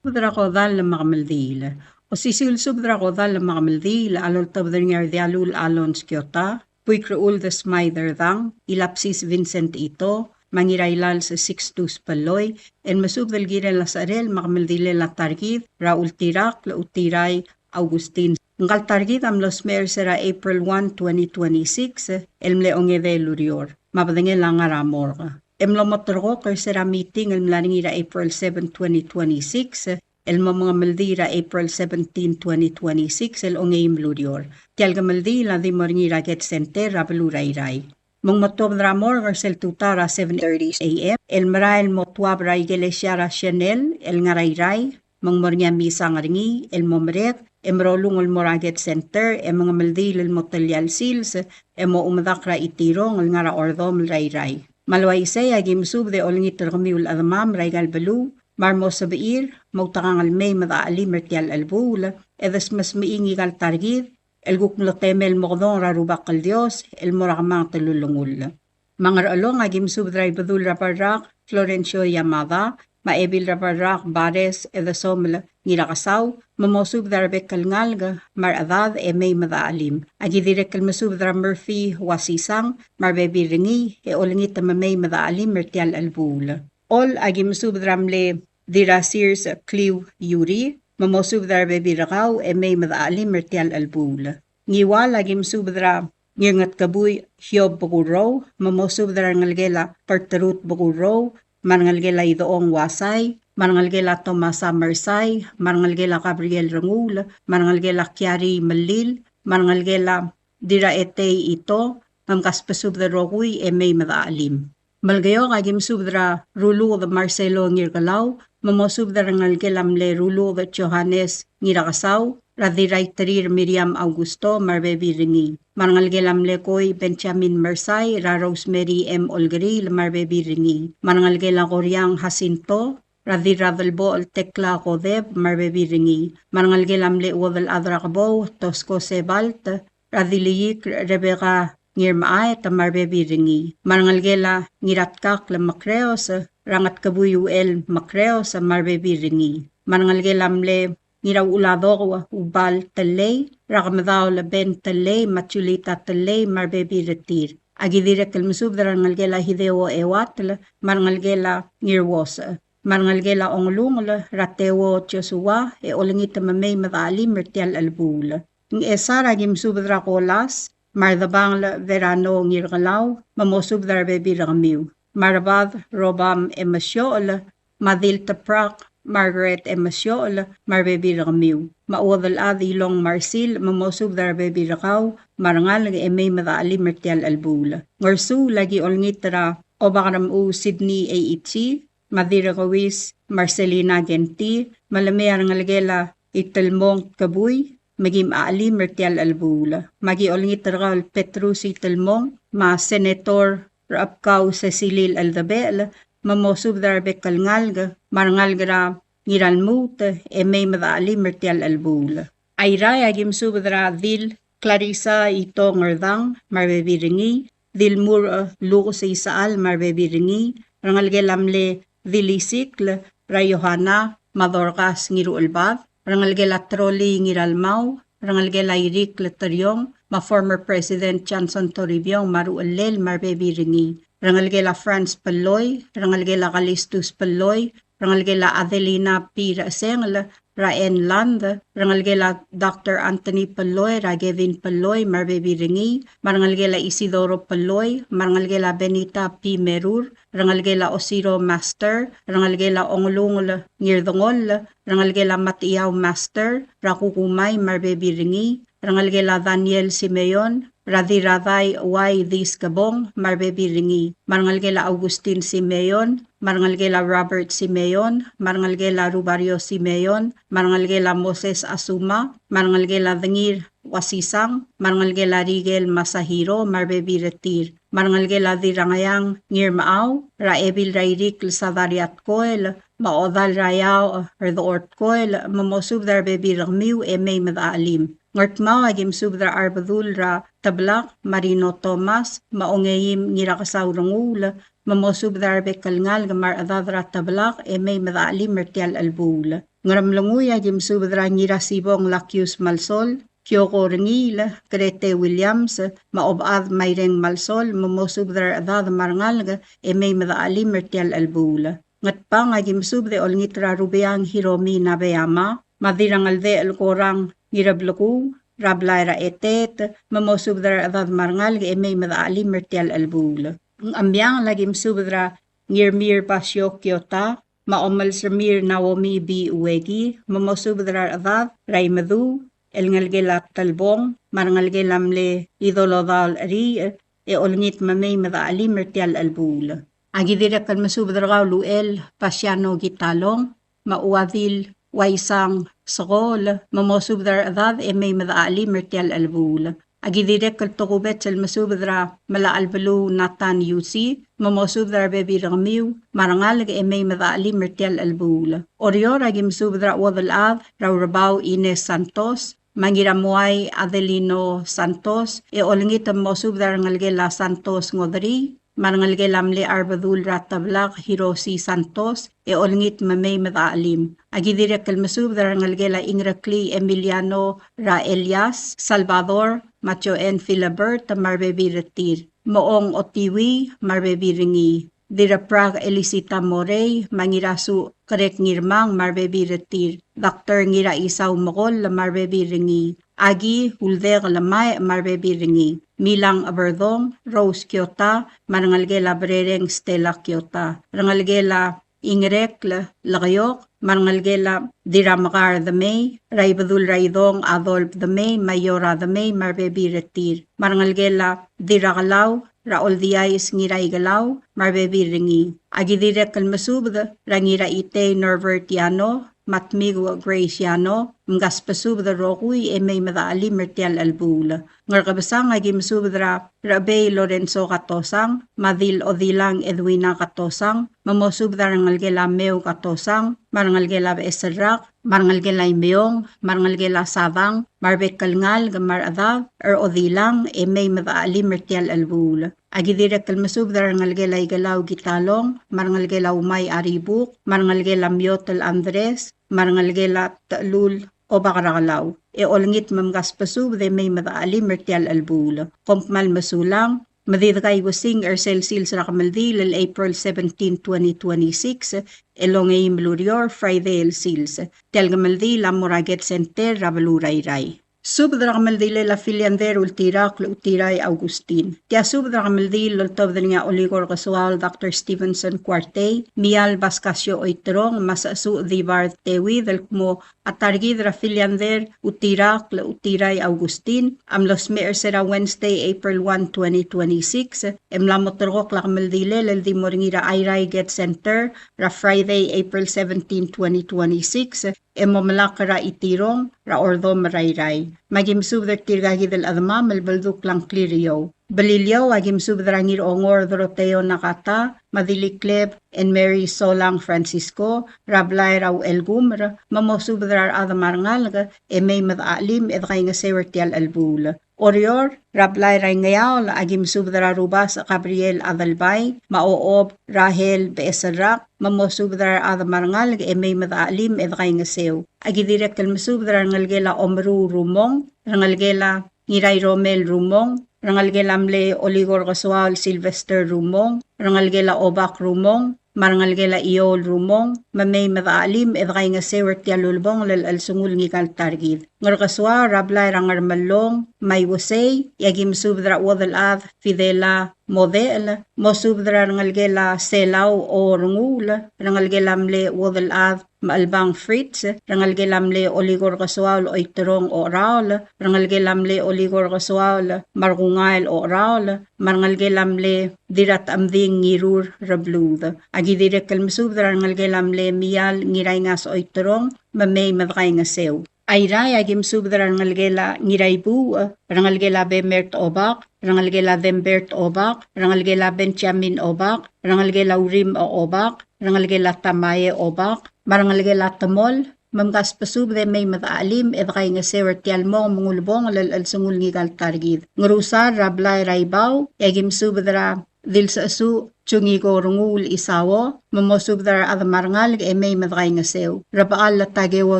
Subed er a kodall me a kemeldiil. Osisiu el subed er a kodall me a kemeldiil a loltobed er ngii a Rdialul Alons Kiota, Buik Rechuld Smaiderdang, Ilapsis Vincent Ito, me a Ngirailals Sixtus Peloi, el mesubed el kirel a secherel me a kemeldilel a ta er kid er a Ultirakl Utirai Augustin. Ngka el ta er kid a mlo smecher er a April one, twenty twenty-six, el mle ongedei el ureor, me a bedengel a ngar er a morgue. E mlo moterekokl er se er a meeting el mla er ngii er a April seven, twenty twenty-six, el mo mengemeldiil er a April seventeen, twenty twenty-six, el ongeim el ureor. Tia el kemeldiil a di mo er ngii er a Ked Center er a beluu er a Irrai. Me ng mo tuobed er a morgue er sel tutau er a seven thirty A M, el merael el mo tuab er a ikelesia er a Chanel el ngar er a Irrai, me ng mo er ngii a misang er ngii el mo merek, e merolung el mo er a Ked Center, e mengemeldiil el mo telia el sils, e mo medakl er a Itirong el ngar er a Ordomel er a Irrai. Me a le uaisei a ki mesubed e olengit er kemiu el chedemam er aika el beluu, me a re mo sebechir, moutekangel el mei me dechelim er tia el chelebuul, e desmesmechii ngika el ta er kid, el kuk mlo temel el mokedong er a Rubak el Dios, el mo er a kemanget el ulengull. Me a Ngerchelong a ki mesubed er a Ibedul er a Barrak, Florencio Yamada, me a Ebil er a Barrak, Bares, Edesomel Ngirakesau, me mosubed er a rebek el ngalek, me a rechedad, e mei me dechelim. A ki dirrek el mesubed er a Murphy Wasisang, me a rebebil er ngii, e olengit me mei me dechelim er tia el chelebuul. Chol a ki mesubed er a mle Dirrasirs Kliu Yuri, me mosubed er a rebebil er kau, e mei me dechelim er tia el chelebuul. Ngiwal a ki mesubed er a Ngirngetkebui Hiob Bekurrou, me mosubed er a rengelekel a Kerterut Bekurrou, me a rengelekel a Idechong Wasai, me a rengelekel a Tomasa Mersai, me a rengelekel a Gabriel Renguul, me a rengelekel a Kiari Melil, me a rengelekel a Dirraetei Ito, me mkasbesubed el rokui e mei me dechelim. Melekeok a ki mesubed er a Ruluked Marcelo Ngirkelau, me mosubed er a rengelekel a mle Ruluked Johannes Ngirakesau, er a Dirraiterir Miriam Augusto, me a rebebil er ngii. Me a rengelekel a mle Koi Benjamin Mersai, er a Rosemary M. Olkeriil, me a rebebil er ngii. Me a rengelekel a Koriang Jacinto, er a Dirradelbochel Tekla Kodeb, me a rebebil er ngii. Me a rengelekel a mle Uodelchad er a Kebou, Tosko Sebalt, er a Diliik Rebecca Ngirmechaet, me a rebebil er ngii. Me a rengelekel a Ngiratkakl Mekreos, er a Ngetkebui Uchel Mekreos, me a rebebil er ngii. Me a rengelekel a mle Ngiraucheladok Ubal Tellei, er a Kemedaol Ben Tellei, me a Julita Tellei, me a rebebil er tir. A ki dirrek el mesubed er a rengelekel a Hideo Euatl, me a rengelekel a Ngirwos. Me a rengelekel a Ongelungel, er a Teuo Joshua, e olengit me mei me dechelim er tia el chelebuul. Ngchesar a ki mesubed er a Kolas, me a Redebangel Verano Ngirkelau, me mosubed er a rebebil er kemiu. Me a Rebad Robam Emesiochel, me a Dilteprak Margaret Emesiochel, me a rebebil er kemiu. Me a Uodelchad Ilong Marsil, me mosubed er a rebebil er kau, me a rengalek e mei me dechelim er tia el chelebuul. Ngersuul a ki olengit er a Obakermechuu Sydney Eichi, me a Dirrekeuis Marcelina Kenti, me le mei a rengelekel a Itelmong Kebui, me kim chelim er tia el chelebuul. Me a ki olengit er kau el Petrus Itelmong, me a Senator Rechebkau Secilil Eldebechel, me mosubed er a rebek el ngalek, me a rengalek er a Ngiralmuut, e mei me dechelim er tia el chelebuul. Airai a ki mesubed er a Dil Clarissa Ito Ngerdang, me a rebebil er ngii, Dilmur, e, Lukes Isechal me a rebebil er ngii, rengelekel a mle Dilisikl er a Yohana me a Dorcas Ngiruchelbad, rengelekel a Troli Ngiralmau, rengelekel a Irikl Teriong, me a former President Johnson Toribiong me a ruchellel me a rebebil er ngii, rengelekel a Franz Pelloi, rengelekel a Kalistus Pelloi, rengelekel a Adelina P. Rechesengel, er a Enland, rengelekel a Doctor Anthony Pelloi, er a Gavin Pelloi, me a rebebil er ngii, me a rengelekel a Isidoro Pelloi, me a rengelekel a Benita P. Merur, rengelekel a Osiro Master, rengelekel a Ongelungel Ngirdengoll, rengelekel a Matiau Master, er a Kukumai, me a rebebil er ngii, rengelekel a Daniel Simeon, er a Dirradai Y. Diskebong, me a rebebil er ngii, me a rengelekel a Augustin Simeon, me a rengelekel a Robert Simeon, me a rengelekel a Rubario Simeon, me a rengelekel a Moses Asuma, me a rengelekel a Dengir Wasisang, me a rengelekel a Rikel Masahiro, me a rebebil er tir, me a rengelekel a Dirrangeang Ngirmechau, er a Ebil er a Irikl Sadariat Koel, me a Odal er a Iaoch er Dechort Koel, me mosubed er a rebebil er kemiu e mei me dechachelim. Ngardmau a ki mesubed er a Arbedul er a Teblak, Marino Thomas, me a Ongeim Ngirakesau Renguul, me mosubed er a rebek el ngalek me a rechedad er a Teblak e mei me dechachelim er tia el chelebuul. Ngeremlengui a ki mesubed er a Ngirasibong Lakius Malsol, Kioko Rengiil, Grete Williams, me a Obechad Maireng Malsol, me mosubed er a rechedad me a rengalek e mei me dechachelim er tia el chelebuul. Ngatpang a ki mesubed e olengit er a Rubeang Hiromi Nabeyama, me a Dirrangeldechel Korang Ngirablekuu, er a blai er a Etet, me mosubed er a rechedad me a rengalek e mei me dechachelim er tia el chelebuul. Ngchemiangel a ki mesubed er a Ngirmir Basio Kiota, me a Omelsermir Naomi B. Ueki, me mosubed er a rechedad er a Imeduu, el ngelekel a Telbong, me a rengelekel a mle Idolodaol Cheriich, e olengit me mei me dechachelim er tia el chelebuul. A ki dirrek el mesubed er kau el Uchel Pasiano Kitalong, me a Uadil Uaisang Sekool, me mosubed er a rechedad e mei me dechachelim er tia el chelebuul. A ki dirrek el tokubets el mesubed er a Melachelbeluu Nathan Yusi, me mosubed er a rebebil er kemiu me a rengalek e mei me dechachelim er tia el chelebuul. Oreor a ki mesubed er a Uodelchad er a Urebau Ines Santos, me a Ngiramuai Adelino Santos, e olengit me mosubed er a rengelekel a Santos Ngoderii, me a rengelekel a mle Arbedul er a Teblak Hiroshi Santos, e olengit me mei me dechachelim. A ki dirrek el mesubed er a rengelekel a Ingereklii Emiliano er a Elias Salvador, me a Joan Philibert, me a rebebil er tir. Moong Otiwii, me a rebebil er ngii. Dirraprak Elisita Morei, me a Ngirasuch Kerek Ngirmang, me a rebebil er tir. Doctor Ngiraisau Mekoll, me a rebebil er ngii. Aki Uldek Lemaech, me a rebebil er ngii. Milang Eberdong, Rose Kiota, me a rengelekel a Berereng Stella Kiota. Rengelekel a Ingerekl Lekeok, me a rengelekel a Dirramekar Demei, er a Ibedul er a Idong Adolf Demei, me a Iora Demei, me a rebebil er tir. Me a rengelekel a Dirrakelau, er a Oldiais Ngiraikelau, me a rebebil er ngii. A ki dirrek el mesubed er a Ngiraitei Norbert Yano, me a Tmiku Grace Yano, mkasbesubed el rokui e mei me dechachelim er tia el chelebuul. Ngerkebesang a ki mesubed er a Rechebei Lorenzo Katosang, me a Dil Odilang Edwina Katosang, me mosubed er a rengelekel a Meu Katosang, me a rengelekel a Becheserrak, me a rengelekel a Imeong, me a rengelekel a Sadang, me a rebek el ngalek me a rechedad er Odilang e mei me dechachelim er tia el chelebuul. A ki dirrek el mesubed er a rengelekel a Ikelau Kitalong, me a rengelekel a Umai Aribuk, me a rengelekel a Miotel Andres, me a rengelekel a Techelul Obak er a Kelau. E olengit me mkasbesubed e mei me dechachelim er tia el chelebuul. Kom kmal mesulang, me di dekaikuesing er sel sils er a kemeldiil el April seventeen, twenty twenty-six, el ongeim el ureor, Friday el sils. Tia el kemeldiil a mo er a Ked Center er a beluu er a Irrai. Subed er a kemeldilel a Filiander Ultirakl Utirai Augustin. Tia subed er a kemeldiil el oltobed er ngii a Olikor Kesuaol Doctor Stevenson Kuartei, Mial Baskasio Oiterong, me a Sechesuch Dibard Tewid el kmo a ta er kid er a Filiander Utirakl Utirai Augustin a mlo smecher er sera Wednesday, April one, twenty twenty-six, e mla mo terrekokl a kemeldilel el di mo er ngii er a Airai Ked Center er a Friday, April seventeen, twenty twenty-six, e mo melakl er a Itirong er a Ordomel er a Irrai. Me a ki mesubed er tirka kid el chedemam el beldukl a ngklir er eou. Beliliou a ki mesubed er a Ngirongor Doroteo Nakata, me a Dilikleb Ann Mary Solang Francisco, er a blai er a Uchelkumer, me mosubed er a rechad me a rengalek e mei me dechachelim e dekaingeseu er tia el chelebuul. Oreor, er a blai er a Ingeaol, a ki mesubed er a Rubasech Gabriel Adelbai, me a Ochob Rahel Becheserrak, me mosubed er a rechad me a rengalek e mei me dechelim e dekaingeseu. A ki dirrek el mesubed er a rengelekel a Omeruul Rumong, rengelekel a Ngirairomel Rumong, rengelekel a mle Olikor Kesoaol Sylvester Rumong, rengelekel a Obak Rumong, me a rengelekel a Ioul Rumong, me mei me dechelim e dekaingeseu er tia el ulebongel el chelsengul ngika el ta er kid. Ngerkesoaol er a blai er a Ngermellong, me a Iuesei, e a ki mesubed er a chuodel chad Fidela Modechel, mosubed er a rengelekel a Selau Ornguul, rengelekel a mle chuodel chad Mechelbang Fritz, rengelekel a mle Olikor Kesoaol Oiterong Ocheraol, rengelekel a mle Olikor Kesoaol Markungael Ocheraol, me a rengelekel a mle Dirratechemding Ngirur Rebluud. A ki dirrek el mesubed er a rengelekel a mle Mial Ngiraingas Oiterong, me mei me dekaingeseu. Airai, a ki mesubed er a rengelekel a Ngiraibuuch, rengelekel a Bemert Obak, rengelekel a Dembert Obak, rengelekel a Benjamin Obak, rengelekel a Urim Obak, rengelekel a Tamae Obak, me a rengelekel a Temol, me mkasbesubed e mei me dechelim e dekaingeseu er tia el mong me ng ulebongel el chelsengul ngika el ta er kid. Ngerusar er a blai er a Ibau, e a ki mesubed er a Dilsechesuch Chungiko Renguul Isao, me mosubed er a rechad me a rengalek e mei me dekaingeseu. Rebechall Takeo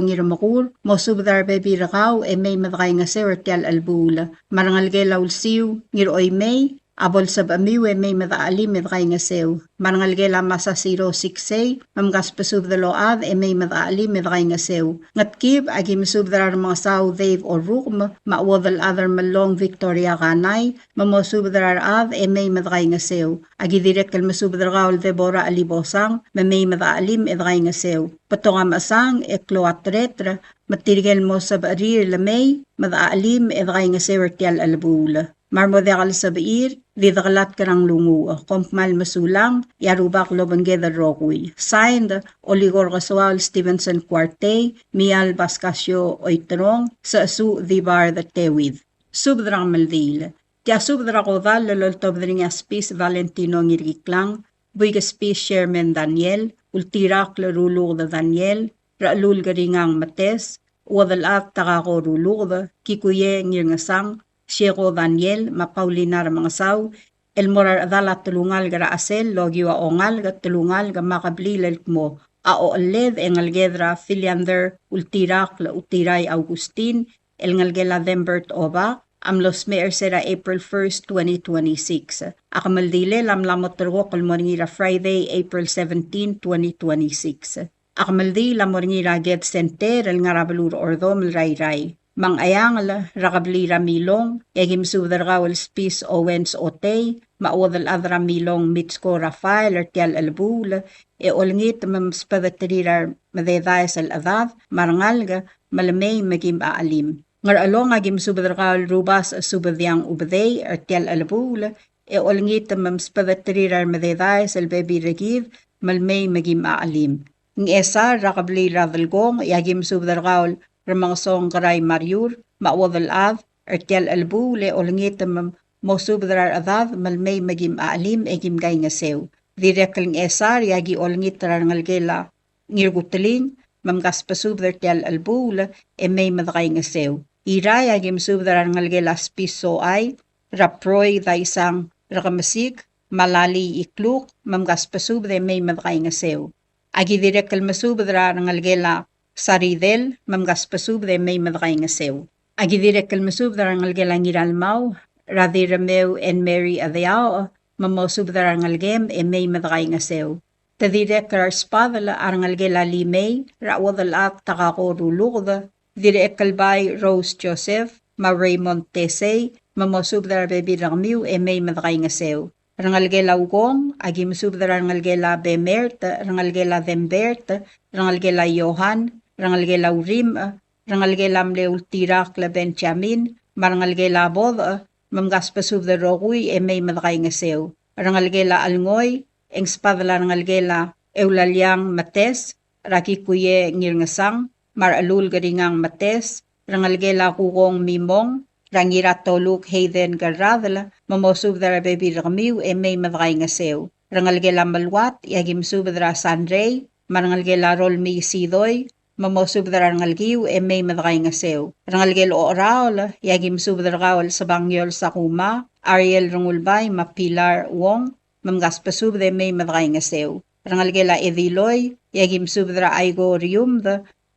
Ngirmekur, mosubed er a rebebil er kau e mei me dekaingeseu er tia el chelebuul. Me a rengelekel a Ulsiu Ngiroimei, a bo lsebechemiu e mei me dechelim e dekaingeseu. Me a rengelekel a Masasiro Siksei, me mkasbesubed el ochad e mei me dechelim e dekaingeseu. Ngetkib, a ki mesubed er a Remengesau Dave Orrukem, me a chuodel chad er Mellong Victoria Kanai, me mosubed er a rechad e mei me dekaingeseu. A ki dirrek el mesubed er kau el Deborah Chelibosang, me mei me dechelim e dekaingeseu. Betok a mechesang e klou a tereter, me tirke el mo sebechir el mei me dechelim e dekaingeseu er tia el chelebuul. Me a re mo diak el sebechir, di dekelatk er a nglunguuch. Kom kmal mesulang, e a Rubak lobengked el rokui. Signed, Olikor Kesoaol Stevenson Kuartei, Mial Pascasio Oiterong, Sechesuch Dibard Teuid. Subed er a kemeldiil. Tia subed er a kodall el oltobed er ngii a Spis Valentino Ngirkiklang, Buik Spis Sherman Daniel, Ultirakl Ruluked Daniel, Rechelulk Ringang Metes, Uodelchad Takako Ruluked, Kikuie Ngirngesang, Sieko Daniel, me a Paulina Remengesau, el mo er a rechedal a telungalek er a Chesel el okiu a ongalek, telungalek me a kebliil el kmo a ochelled e ngeleked er a Filiander Ultirakl Utirai Augustin, el ngelekel a Thembert Obak, a mlo smecher er sel April first, twenty twenty-six. A kemeldilel a mla mo terrekokl el mo er ngii er a Friday, April seventeen, twenty twenty-six. A kemeldiil a mo er ngii er a Ked Center el ngar er a beluu er a Ordomel er a Irrai. Me a Ngcheangel er a kebliil er a Milong, e aki mesubed er kau el Spis Owens Otei, me a Uodelchad er a Milong Mitsko Rafael er tia el chelebuul, e olengit me msbedeterir a remededaes el chedad me a rengalek me lemei me kim chelim. Ngerchelong, aki mesubed er kau el Rubasech Subediang Ubedei er tia el chelebuul, e olengit me msbedeterir a remededaes el bebil er kid me lemei me kim chelim. Ngchesar er a kebliil er a Delkong, e aki mesubed er kau el Remengesong Kerai Mariur me a Uodelchad er tia el chelebuul, e olengit me mosubed er a rechedad me lemei me kim chelim e kim kaingeseu. Dirrek el Ngchesar, e aki olengit er a rengelekel a Ngirkuteling, me mkasbesubed er tia el chelebuul e mei me dekaingeseu. Irrai, aki mesubed er a rengelekel a Spis Soai, er a Proi Daisang Rekemesik, me a Lali Ikluk, me mkasbesubed e mei me dekaingeseu. Aki dirrek el mesubed er a rengelekel a Saridel, me mkasbesubed e mei me dekaingeseu. Aki dirrek el mesubed er a rengelekel a Ngiralmau, er a Dirremeu Ann Mary Adeaoch, me mosubed er a rengelekem e mei me dekaingeseu. Te dirrek er a respadel a rengelekel a Limei, er a Uodelchad Takako Ruluked, Dirrekelbai Rose Joseph, me a Raymond Tesei, me mosubed er a rebebil er kemiu e mei me dekaingeseu. Rengelekel a Ukong, aki mesubed er a rengelekel a Bemert, rengelekel a Dembert, rengelekel a Johan, rengelekel a Urimch, rengelekel a mle Ultirakl Benjamin, me a rengelekel a Bodech, me mkasbesubed el rokui e mei me dekaingeseu. Rengelekel a Chelngoi, e ng sbadel a rengelekel a Eulaliang Metes, er a Kikuie Ngirngesang, me a Rechelulk Ringang Metes, rengelekel a Kukong Mimong, er a Ngiratoluk Hayden Kerradel, me mosubed er a rebebil er kemiu e mei me dekaingeseu. Rengelekel a Meluat, e aki mesubed er a Sanrei, me a rengelekel a Rolmii Sidoi, me mosubed er a rengelekiu e mei me dekaingeseu. Rengelekel Ocheraol, e aki mesubed er kau el Sebangiol Sakuma, Ariel Rengulbai, me a Pilar Wong, me mkasbesubed e mei me dekaingeseu. Rengelekel a Ediloi, e aki mesubed er a Aiko Riumd,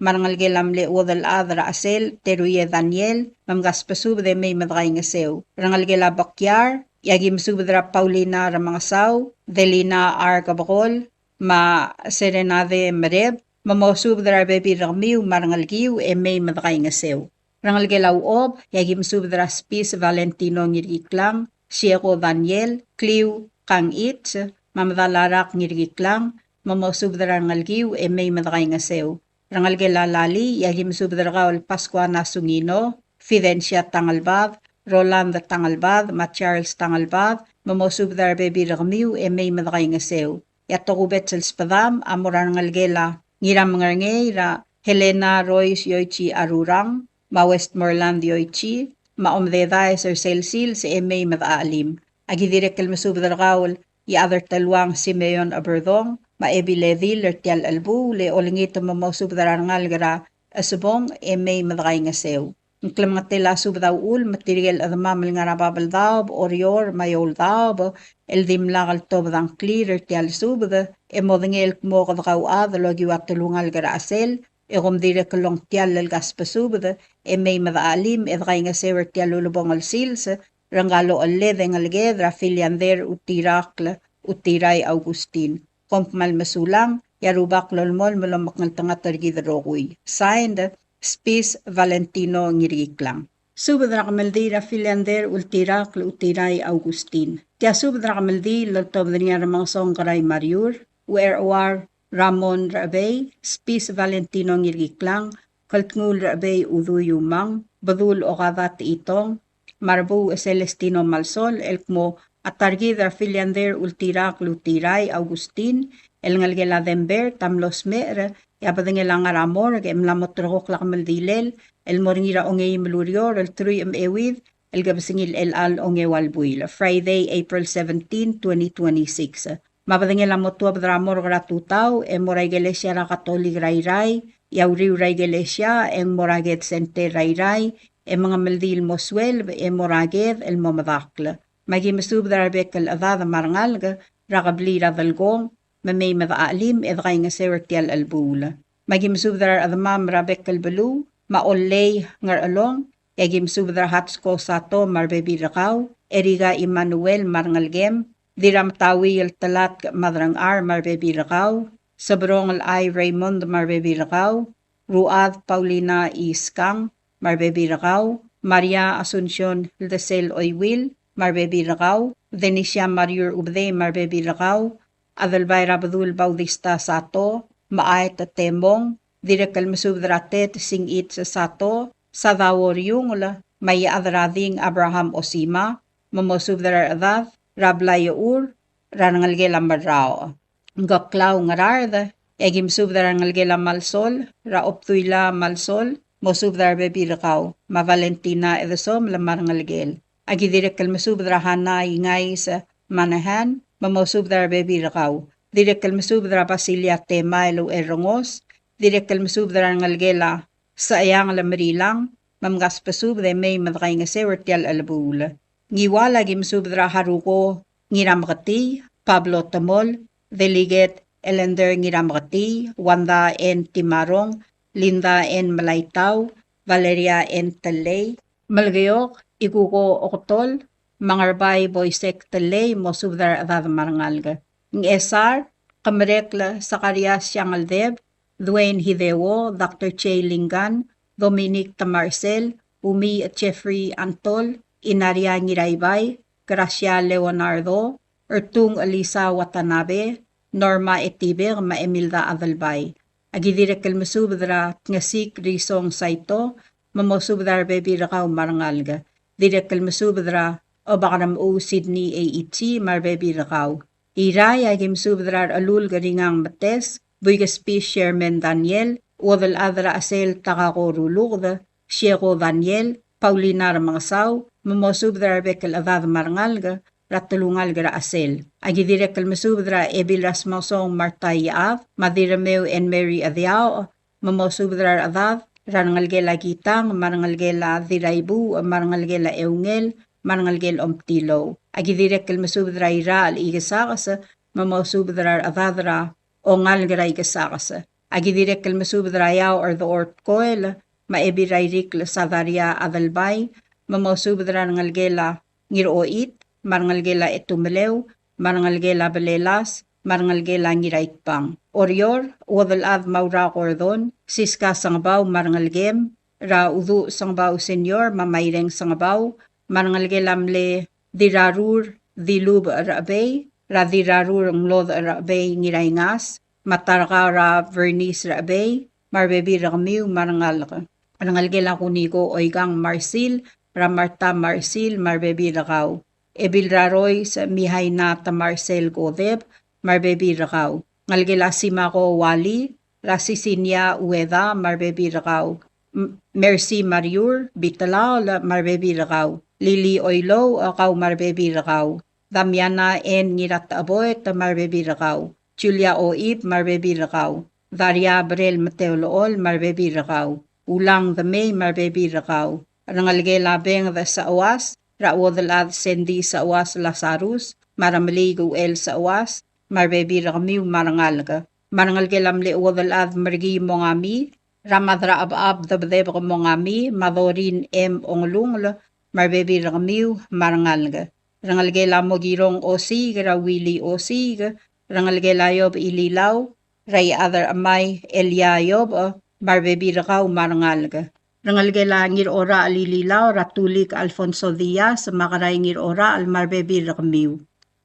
me a rengelekel a mle chuodel chad er a Chesel, Teruie Daniel, me mkasbesubed e mei me dekaingeseu. Rengelekel a Bekiar, e aki mesubed er a Paulina Remengesau, Delina R. Kebekol, me a Serenade Mereb, me mosubed er a rebebil er kemiu me a rengelekiu e mei me dekaingeseu. Rengelekel a Uob, e aki mesubed er a Spis Valentino Ngirkiklang, Sieko Daniel, Kliu Kangich, me a Medalarak Ngirkiklang, me mosubed er a rengelekiu e mei me dekaingeseu. Rengelekel a Lali, e aki mesubed er kau el Pascuana Sungino, Fidencia Tangelbad, Roland Tangelbad, me a Charles Tangelbad, me mosubed er a rebebil er kemiu e mei me dekaingeseu. E a tokubets el sbedam a mo er a rengelekel a Ngiramengerengei er a Helena Royce Yoichi Arurang, me a Westmoreland Yoichi, me a Omdedaes er sel sils e mei me dechachelim. Aki dirrek el mesubed er kau el Iechad er Teluang Simeon Eberdong, me a Ebil Edil er tia el chelebuul e olengit me mosubed er a rengalek er a Chesebong e mei me dekaingeseu. Ng klemengetel a subed a uchul me tirke el chedemam el ngar er a Babeldaob, Oreor, me a Eouldaob, el dimlak el tobed a ngklir er tia el subed, e modengei el kmo kede kauchad el okiu a telungalek er a Chesel, e kom dirrek el ongtiall el kasbesubed, e mei me dechachelim, e dekaingeseu er tia el ulebongel sils, er ngka el ochelled e ngeleked er a Filiander Utirakl Utirai Augustin. Kom kmal mesulang, e a Rubak lolemolem el omekngeltengat er kid el rokui. Signed, Spis Valentino Ngirkiklang. Subed er a kemeldiil er a Filiander Ultirakl Utirai Augustin. Tia subed er a kemeldiil el oltobed er ngii a Remengesong Kerai Mariur, Ucherchuar Ramon Rechebei, Spis Valentino Ngirkiklang, Keltngul Rechebei Udui Umang, Bedul Okada Techitong, me a Rebuuch Celestino Malsol, el kmo a ta er kid er a Filiander Ultirakl Utirai Augustin, el ngelekel a Dembert a mlo smecher, e a bedengel a ngar er a morgue e mla mo terrekokl a kemeldilel el mo er ngii er a ongeim el ureor el teruich me a euid el kebesengil er chelecha el ongeua el buil, Friday, April seventeen, twenty twenty-six. Me a bedengel a mo tuobed er a morgue er a tutau e mo er a ikelesia er a Katolik er a Irrai, e a uriul er a ikelesia e ng mo er a Ked Center er a Irrai, e mengemeldiil el mo sueleb e mo er a Ked el mo medakl. Me aki mesubed er a rebek el chedad me a rengalek er a kebliil er a Delkong, me mei me dechachelim e dekaingeseu er tia el chelebuul. Me aki mesubed er a rechedemam er a bek el beluu, me a Ollei Ngerchelong, e aki mesubed er a Hatsko Sato me a rebebil er kau, Erika Emmanuel me a rengelekem, Dirrametaui el Telatk Madrangchar me a rebebil er kau, Sebrong el Ai Raymond me a rebebil er kau, Ruad Paulina Iskang me a rebebil er kau, Maria Asuncion Ldesel Oiwil me a rebebil er kau, Denisia Mariur Ubedei me a rebebil er kau, Adelbai er a Bedul Bautista Sato, me a Aet Temong, dirrek el mesubed er a Tet Singich Sato, Sadao Riungel, me a Iechad er a Ding Abraham Osima, me mosubed er a rechedad er a blai er a Ur, er a rengelekel a Merraoch. Ngkeklau Ngaraard, e aki mesubed er a rengelekel a Malsol, er a Obduila Malsol, mosubed er a rebebil er kau, me a Valentina Edesomel me a rengelekel. Aki dirrek el mesubed er a Hana Ingais Manahan, me mosubed er a rebebil er kau. Dirrek el mesubed er a Basilia Temael Ucherrengos, dirrek el mesubed er a rengelekel a Secheang el Merilang, me mkasbesubed e mei me dekaingeseu er tia el chelebuul. Ngiwal aki mesubed er a Haruko Ngirameketii, Pablo Temol, Delegate Elender Ngirameketii, Wanda N. Timarong, Linda N. Melaitau, Valeria N. Tellei, Melekeok Ikuko Oketol, me a Ngerbai Boisek Tellei, mosubed er a rechedad me a rengalek. Ngchesar, Kemerekl Sakarias Siangeldeb, Dwayne Hideo, Doctor Jay Lingan, Dominic Tamarsel, Umi Jeffrey Antol, Inaria Ngiraibai, Gracia Leonardo, Ertung Elisa Watanabe, Norma Etibek, me a Emilda Adelbai. Aki dirrek el mesubed er a Tngesik Risong Saito, me mosubed er a rebebil er kau me a rengalek. Dirrek el mesubed er a Obakeremechuu Sydney Eichi, me a rebebil er kau. Irrai, aki mesubed er a Rechelulk Ringang Metes, Buikespis Sherman Daniel, Uodelchad er a Chesel Takako Ruluked, Sieko Daniel, Paulina Remengesau, me mosubed er a rebek el chedad me a rengalek er a telungalek er a Chesel. Aki dirrek el mesubed er a Ebil er a Smausong Martha Iechad, me a Dirremeu Ann Mary Ediaoch, me mosubed er a rechedad er a rengelekel a Kitang, me a rengelekel a Diraibuuch, me a rengelekel a Eungel, me a rengelekel a Omtilou. A ki dirrek el mesubed er a Irachel Ikesakes, me mosubed er a rechedad er a Ongalek er a Ikesakes. A ki dirrek el mesubed er a Iaoch er Dechor Tkoel, me a Ebil er a Irikl Sadaria Adelbai, me mosubed er a rengelekel a Ngirochit, me a rengelekel a Etumeleu, me a rengelekel a Belelas, me a rengelekel a Ngiraitbang. Oreor, Uodelchad Maura Gordon, Siska Sengebau me a rengelekem, er a Uduch Sengebau Senior, me a Maireng Sengebau, me a rengelekel a mle Dirrarur Dilubech Rechebei, er a Dirrarur Nglodech Rechebei Ngiraingas, me a Tarkau er a Vernice Rechebei, me a rebebil er kemiu me a rengalek. Rengelekel a Kuniko Oikang Marsil, er a Martha Marsil, me a rebebil er kau. Ebil er a Rois Mihaina Tamarsel Kodep, me a rebebil er kau. Ngelekel a Simako Wali, er a Sisinia Ueda, me a rebebil er kau. M-, Mercy Mariur Bitelaol, me a rebebil er kau. Lili Oilouch, kau me a rebebil er kau. Damiana N. Ngiratecheboet, me a rebebil er kau. Julia Oib, me a rebebil er kau. Daria Brel Meteolechol, me a rebebil er kau. Ulang Demei, me a rebebil er kau. Rengelekel a Benged Seuas, er a Uodelchad Sandy Seuas Lasarus, me a Remeliik Uchel Seuas, me a rebebil er kemiu me a rengalek. Me a rengelekel a mle Uodelchad Merkii Mongami, er a Madrachebechab Debedebek Mongami, me a Dorin M. Ongelungel, me a rebebil er kemiu me a rengalek. Rengelekel a Mokirong Osiik, er a Willy Osiik, rengelekel a Iob Ililau, er a Iechad er a Chemai Elia Iob, me a rebebil er kau me a rengalek. Rengelekel a Ngirorachel Ililau, er a Tulik Alfonso Diaz, me a Kerai Ngirorachel, me a rebebil er kemiu.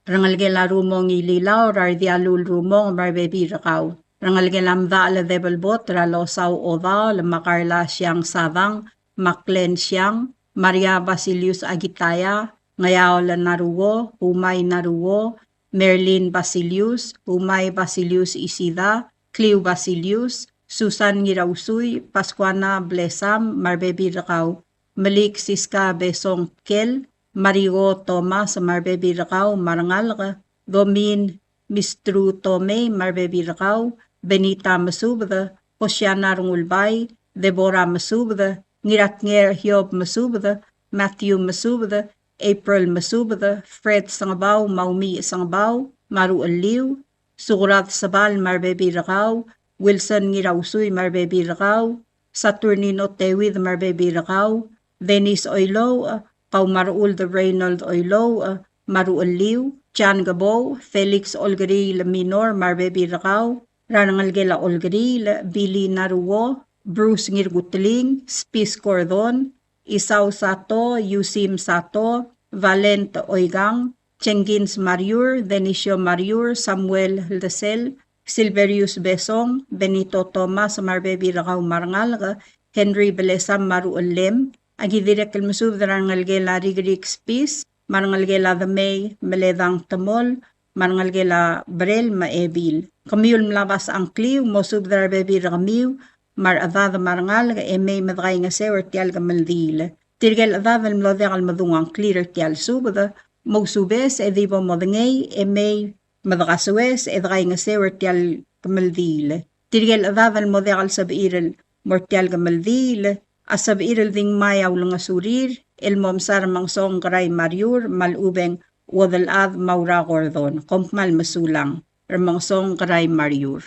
Rengelekel a Rumong Ililau, er a Rdialul Rumong, me a rebebil er kau. Rengelekel a Mdachel Debelbot, er a Losau Odaol, me a Karla Siang Sadang, me a Klen Siang, Maria Basilius Akitaya, Ngeaol Naruo, Umai Naruo, Merlin Basilius, Umai Basilius Isida, Kliu Basilius, Susan Ngirausui, Pascuana Blesam, me a rebebil er kau. Melik Siska Besong Kel, Marigo Thomas, me a rebebil er kau me a rengalek, Domin Mistru Tomei, me a rebebil er kau, Benita Mesubed, Hosiana Rengulbai, Deborah Mesubed, Ngiratnger Hiob Mesubed, Matthew Mesubed, April Mesubed, Fred Sengebau, me a Umiich Sengebau, me a ruchelliu, Sukurad Sebal me a rebebil er kau, Wilson Ngirausui me a rebebil er kau, Saturnino Tewid me a rebebil er kau, Dennis Oilouch, kau me a Rechuld Reynold Oilouch, me a ruchelliu, John Kebou, Felix Olkeriil Minor me a rebebil er kau, er a rengelekel a Olkeriil, Billy Naruo, Bruce Ngirkutling, Spis Gordon, Isau Sato, Yusim Sato, Valent Oikang, Jenkins Mariur, Denisio Mariur, Samuel Ldesel, Silverius Besong, Benito Thomas me a rebebil er kau me a rengalek, Henry Belesam me a ruchellem, a ki dirrek el mesubed er a rengelekel a Rikrik Spis, me a rengelekel a Demei Meledang Temol, me a rengelekel a Brel me a Ebil. Kemiu el mla obes a ngkliu, mosubed er a rebebil er kemiu, me a rechedad me a rengalek, e mei me dekaingeseu er tia el kemeldiil. Tirke el chedad el mlo diak el medung a ngklir er tia el subed, mousubes e di bo modengei, e mei me dekasoes e dekaingeseu er tia el kemeldiil. Tirke el chedad el mo diak el sebechir el mo er tia el kemeldiil, a sebechir el di ngmai a ulengesurir el mo msa Remengesong Kerai Mariur me a lechub e ng Uodelchad Maura Gordon. Kom kmal mesulang. Remengesong Kerai Mariur.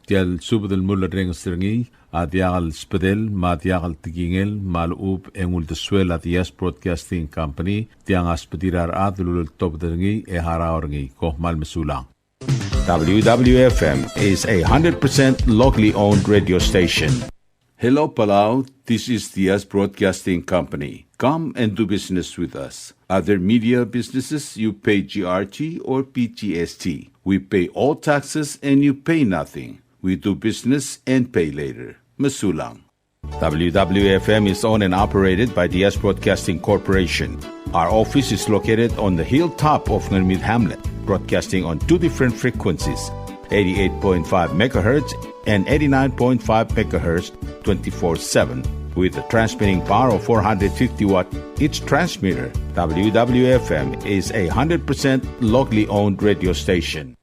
Tia el subed el mulerrenges er ngii a diak el sbedel me a diak el tekingel me a lechub e ng uldesuel a Diaz Broadcasting Company, tiang a sbedir a rechad el uleltobed er ngii e harau er ngii. Kom kmal mesulang. W W F M is a hundred percent locally owned radio station. Hello, Palau. This is Diaz Broadcasting Company. Come and do business with us. Other media businesses, you pay G R T or P G S T. We pay all taxes and you pay nothing. We do business and pay later. Mesulang. W W F M is owned and operated by Diaz Broadcasting Corporation. Our office is located on the hilltop of Ngermid Hamlet, broadcasting on two different frequencies, eighty-eight point five megahertz and eighty-nine point five megahertz, twenty-four seven, with a transmitting power of four hundred fifty watt each transmitter. W W F M is a hundred percent locally owned radio station.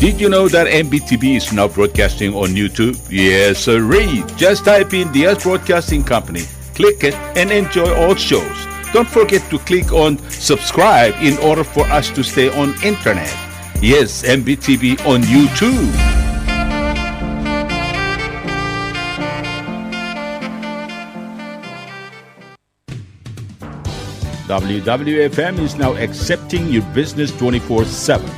Did you know that M B T V is now broadcasting on YouTube? Yes, sirree. Just type in Diaz Broadcasting Company, click it, and enjoy all shows. Don't forget to click on subscribe in order for us to stay on internet. Yes, M B T V on YouTube. W W F M is now accepting your business twenty-four seven.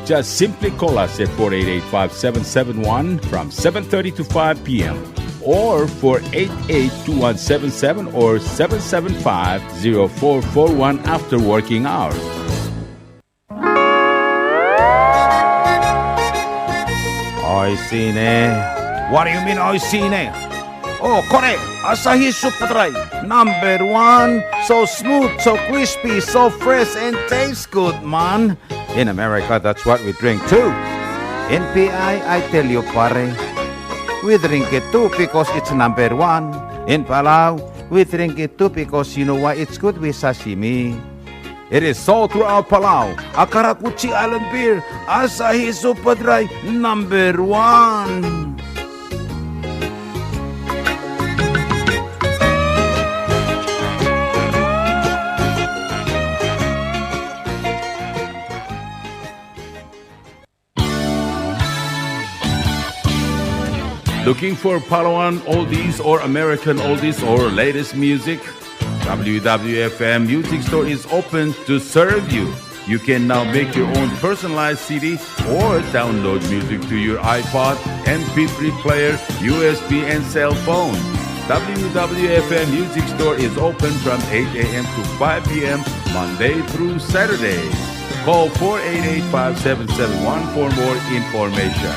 Just simply call us at four eight eight, five seven seven one from seven thirty to five p m, or four eight eight, two one seven seven or seven seven five, zero four four one after working hours. Oishii ne. What do you mean, oishii ne? Oh, kore, Asahi Super Dry, number one. So smooth, so crispy, so fresh, and tastes good, man. In America, that's what we drink too. In P I, I tell you, pare, we drink it too because it's number one. In Palau, we drink it too because you know why? It's good with sashimi. It is sold throughout Palau. A karakuchi island beer, Asahi Super Dry, number one. Looking for Palauan oldies or American oldies or latest music? W W F M Music Store is open to serve you. You can now make your own personalized C D or download music to your iPod, M P three player, U S B, and cell phone. W W F M Music Store is open from eight a m to five p m, Monday through Saturday. Call four eight eight, five seven seven one for more information.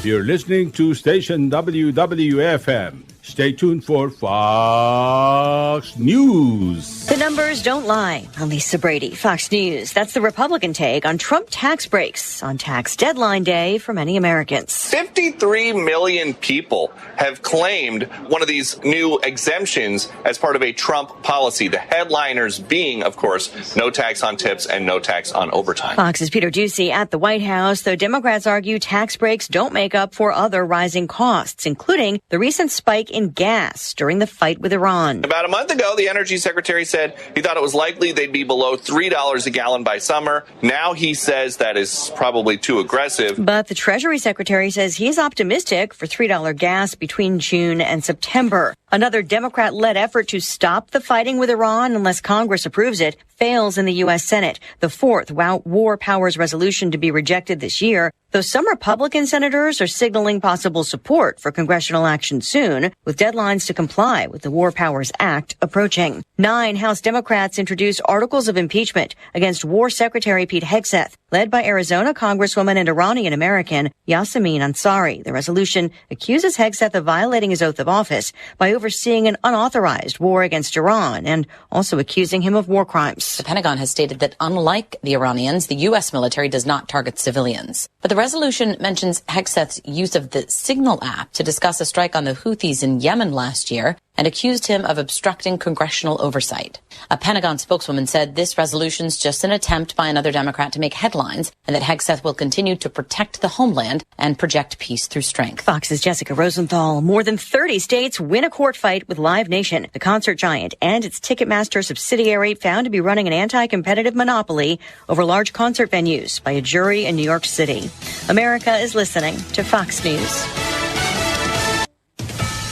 You're listening to station W W F M. Stay tuned for Fox News. The numbers don't lie. I'm Lisa Brady, Fox News. That's the Republican take on Trump tax breaks on tax deadline day for many Americans. Fifty-three million people have claimed one of these new exemptions as part of a Trump policy. The headliners being, of course, no tax on tips and no tax on overtime. Fox's Peter Doocy at the White House. Though Democrats argue tax breaks don't make up for other rising costs, including the recent spike in gas during the fight with Iran. About a month ago, the energy secretary said he thought it was likely they'd be below three dollars a gallon by summer. Now he says that is probably too aggressive. But the Treasury Secretary says he's optimistic for three dollar gas between June and September. Another Democrat-led effort to stop the fighting with Iran, unless Congress approves it, fails in the U S Senate. The fourth wa-, War Powers resolution to be rejected this year, though some Republican senators are signaling possible support for congressional action soon, with deadlines to comply with the War Powers Act approaching. Nine House Democrats introduced articles of impeachment against War Secretary Pete Hegseth, led by Arizona Congresswoman and Iranian-American Yassamin Ansari. The resolution accuses Hegseth of violating his oath of office by overseeing an unauthorized war against Iran and also accusing him of war crimes. The Pentagon has stated that, unlike the Iranians, the U S military does not target civilians. But the resolution mentions Hegseth's use of the Signal app to discuss a strike on the Houthis in Yemen last year and accused him of obstructing congressional oversight. A Pentagon spokeswoman said this resolution's just an attempt by another Democrat to make headlines and that Hegseth will continue to protect the homeland and project peace through strength. Fox's Jessica Rosenthal. More than thirty states win a court fight with Live Nation, the concert giant and its Ticketmaster subsidiary found to be running an anti-competitive monopoly over large concert venues by a jury in New York City. America is listening to Fox News.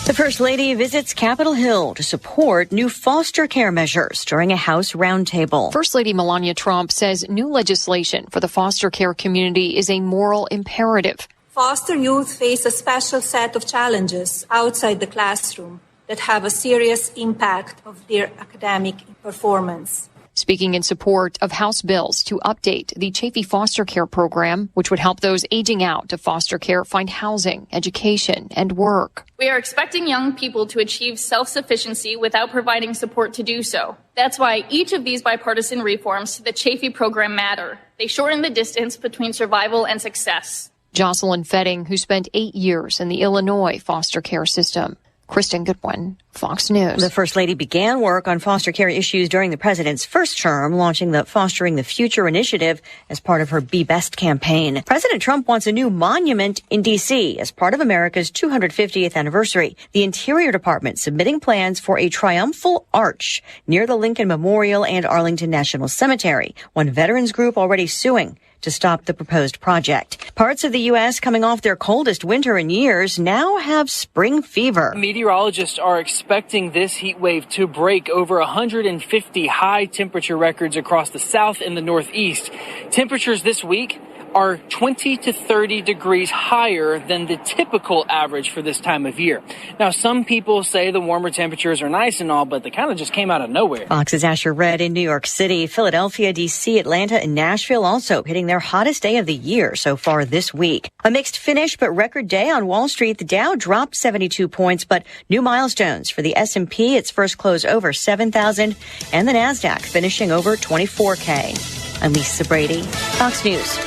The First Lady visits Capitol Hill to support new foster care measures during a House roundtable. First Lady Melania Trump says new legislation for the foster care community is a moral imperative. Foster youth face a special set of challenges outside the classroom that have a serious impact of their academic performance. Speaking in support of House bills to update the Chafee foster care program, which would help those aging out of foster care find housing, education, and work. We are expecting young people to achieve self-sufficiency without providing support to do so. That's why each of these bipartisan reforms to the Chafee program matter. They shorten the distance between survival and success. Jocelyn Fetting, who spent eight years in the Illinois foster care system. Kristen Goodwin, Fox News. The First Lady began work on foster care issues during the president's first term, launching the Fostering the Future initiative as part of her Be Best campaign. President Trump wants a new monument in D C as part of America's two hundred fiftieth anniversary. The Interior Department submitting plans for a triumphal arch near the Lincoln Memorial and Arlington National Cemetery, one veterans group already suing to stop the proposed project. Parts of the U S coming off their coldest winter in years now have spring fever. Meteorologists are expecting this heat wave to break over one hundred fifty high temperature records across the South and the Northeast. Temperatures this week are twenty to thirty degrees higher than the typical average for this time of year. Now, some people say the warmer temperatures are nice and all, but they kind of just came out of nowhere. Fox's Asher Red in New York City, Philadelphia, D C, Atlanta, and Nashville also hitting their hottest day of the year so far this week. A mixed finish, but record day on Wall Street. The Dow dropped seventy-two points, but new milestones for the S and P. Its first close over seven thousand, and the Nasdaq finishing over twenty-four K. I'm Lisa Brady, Fox News.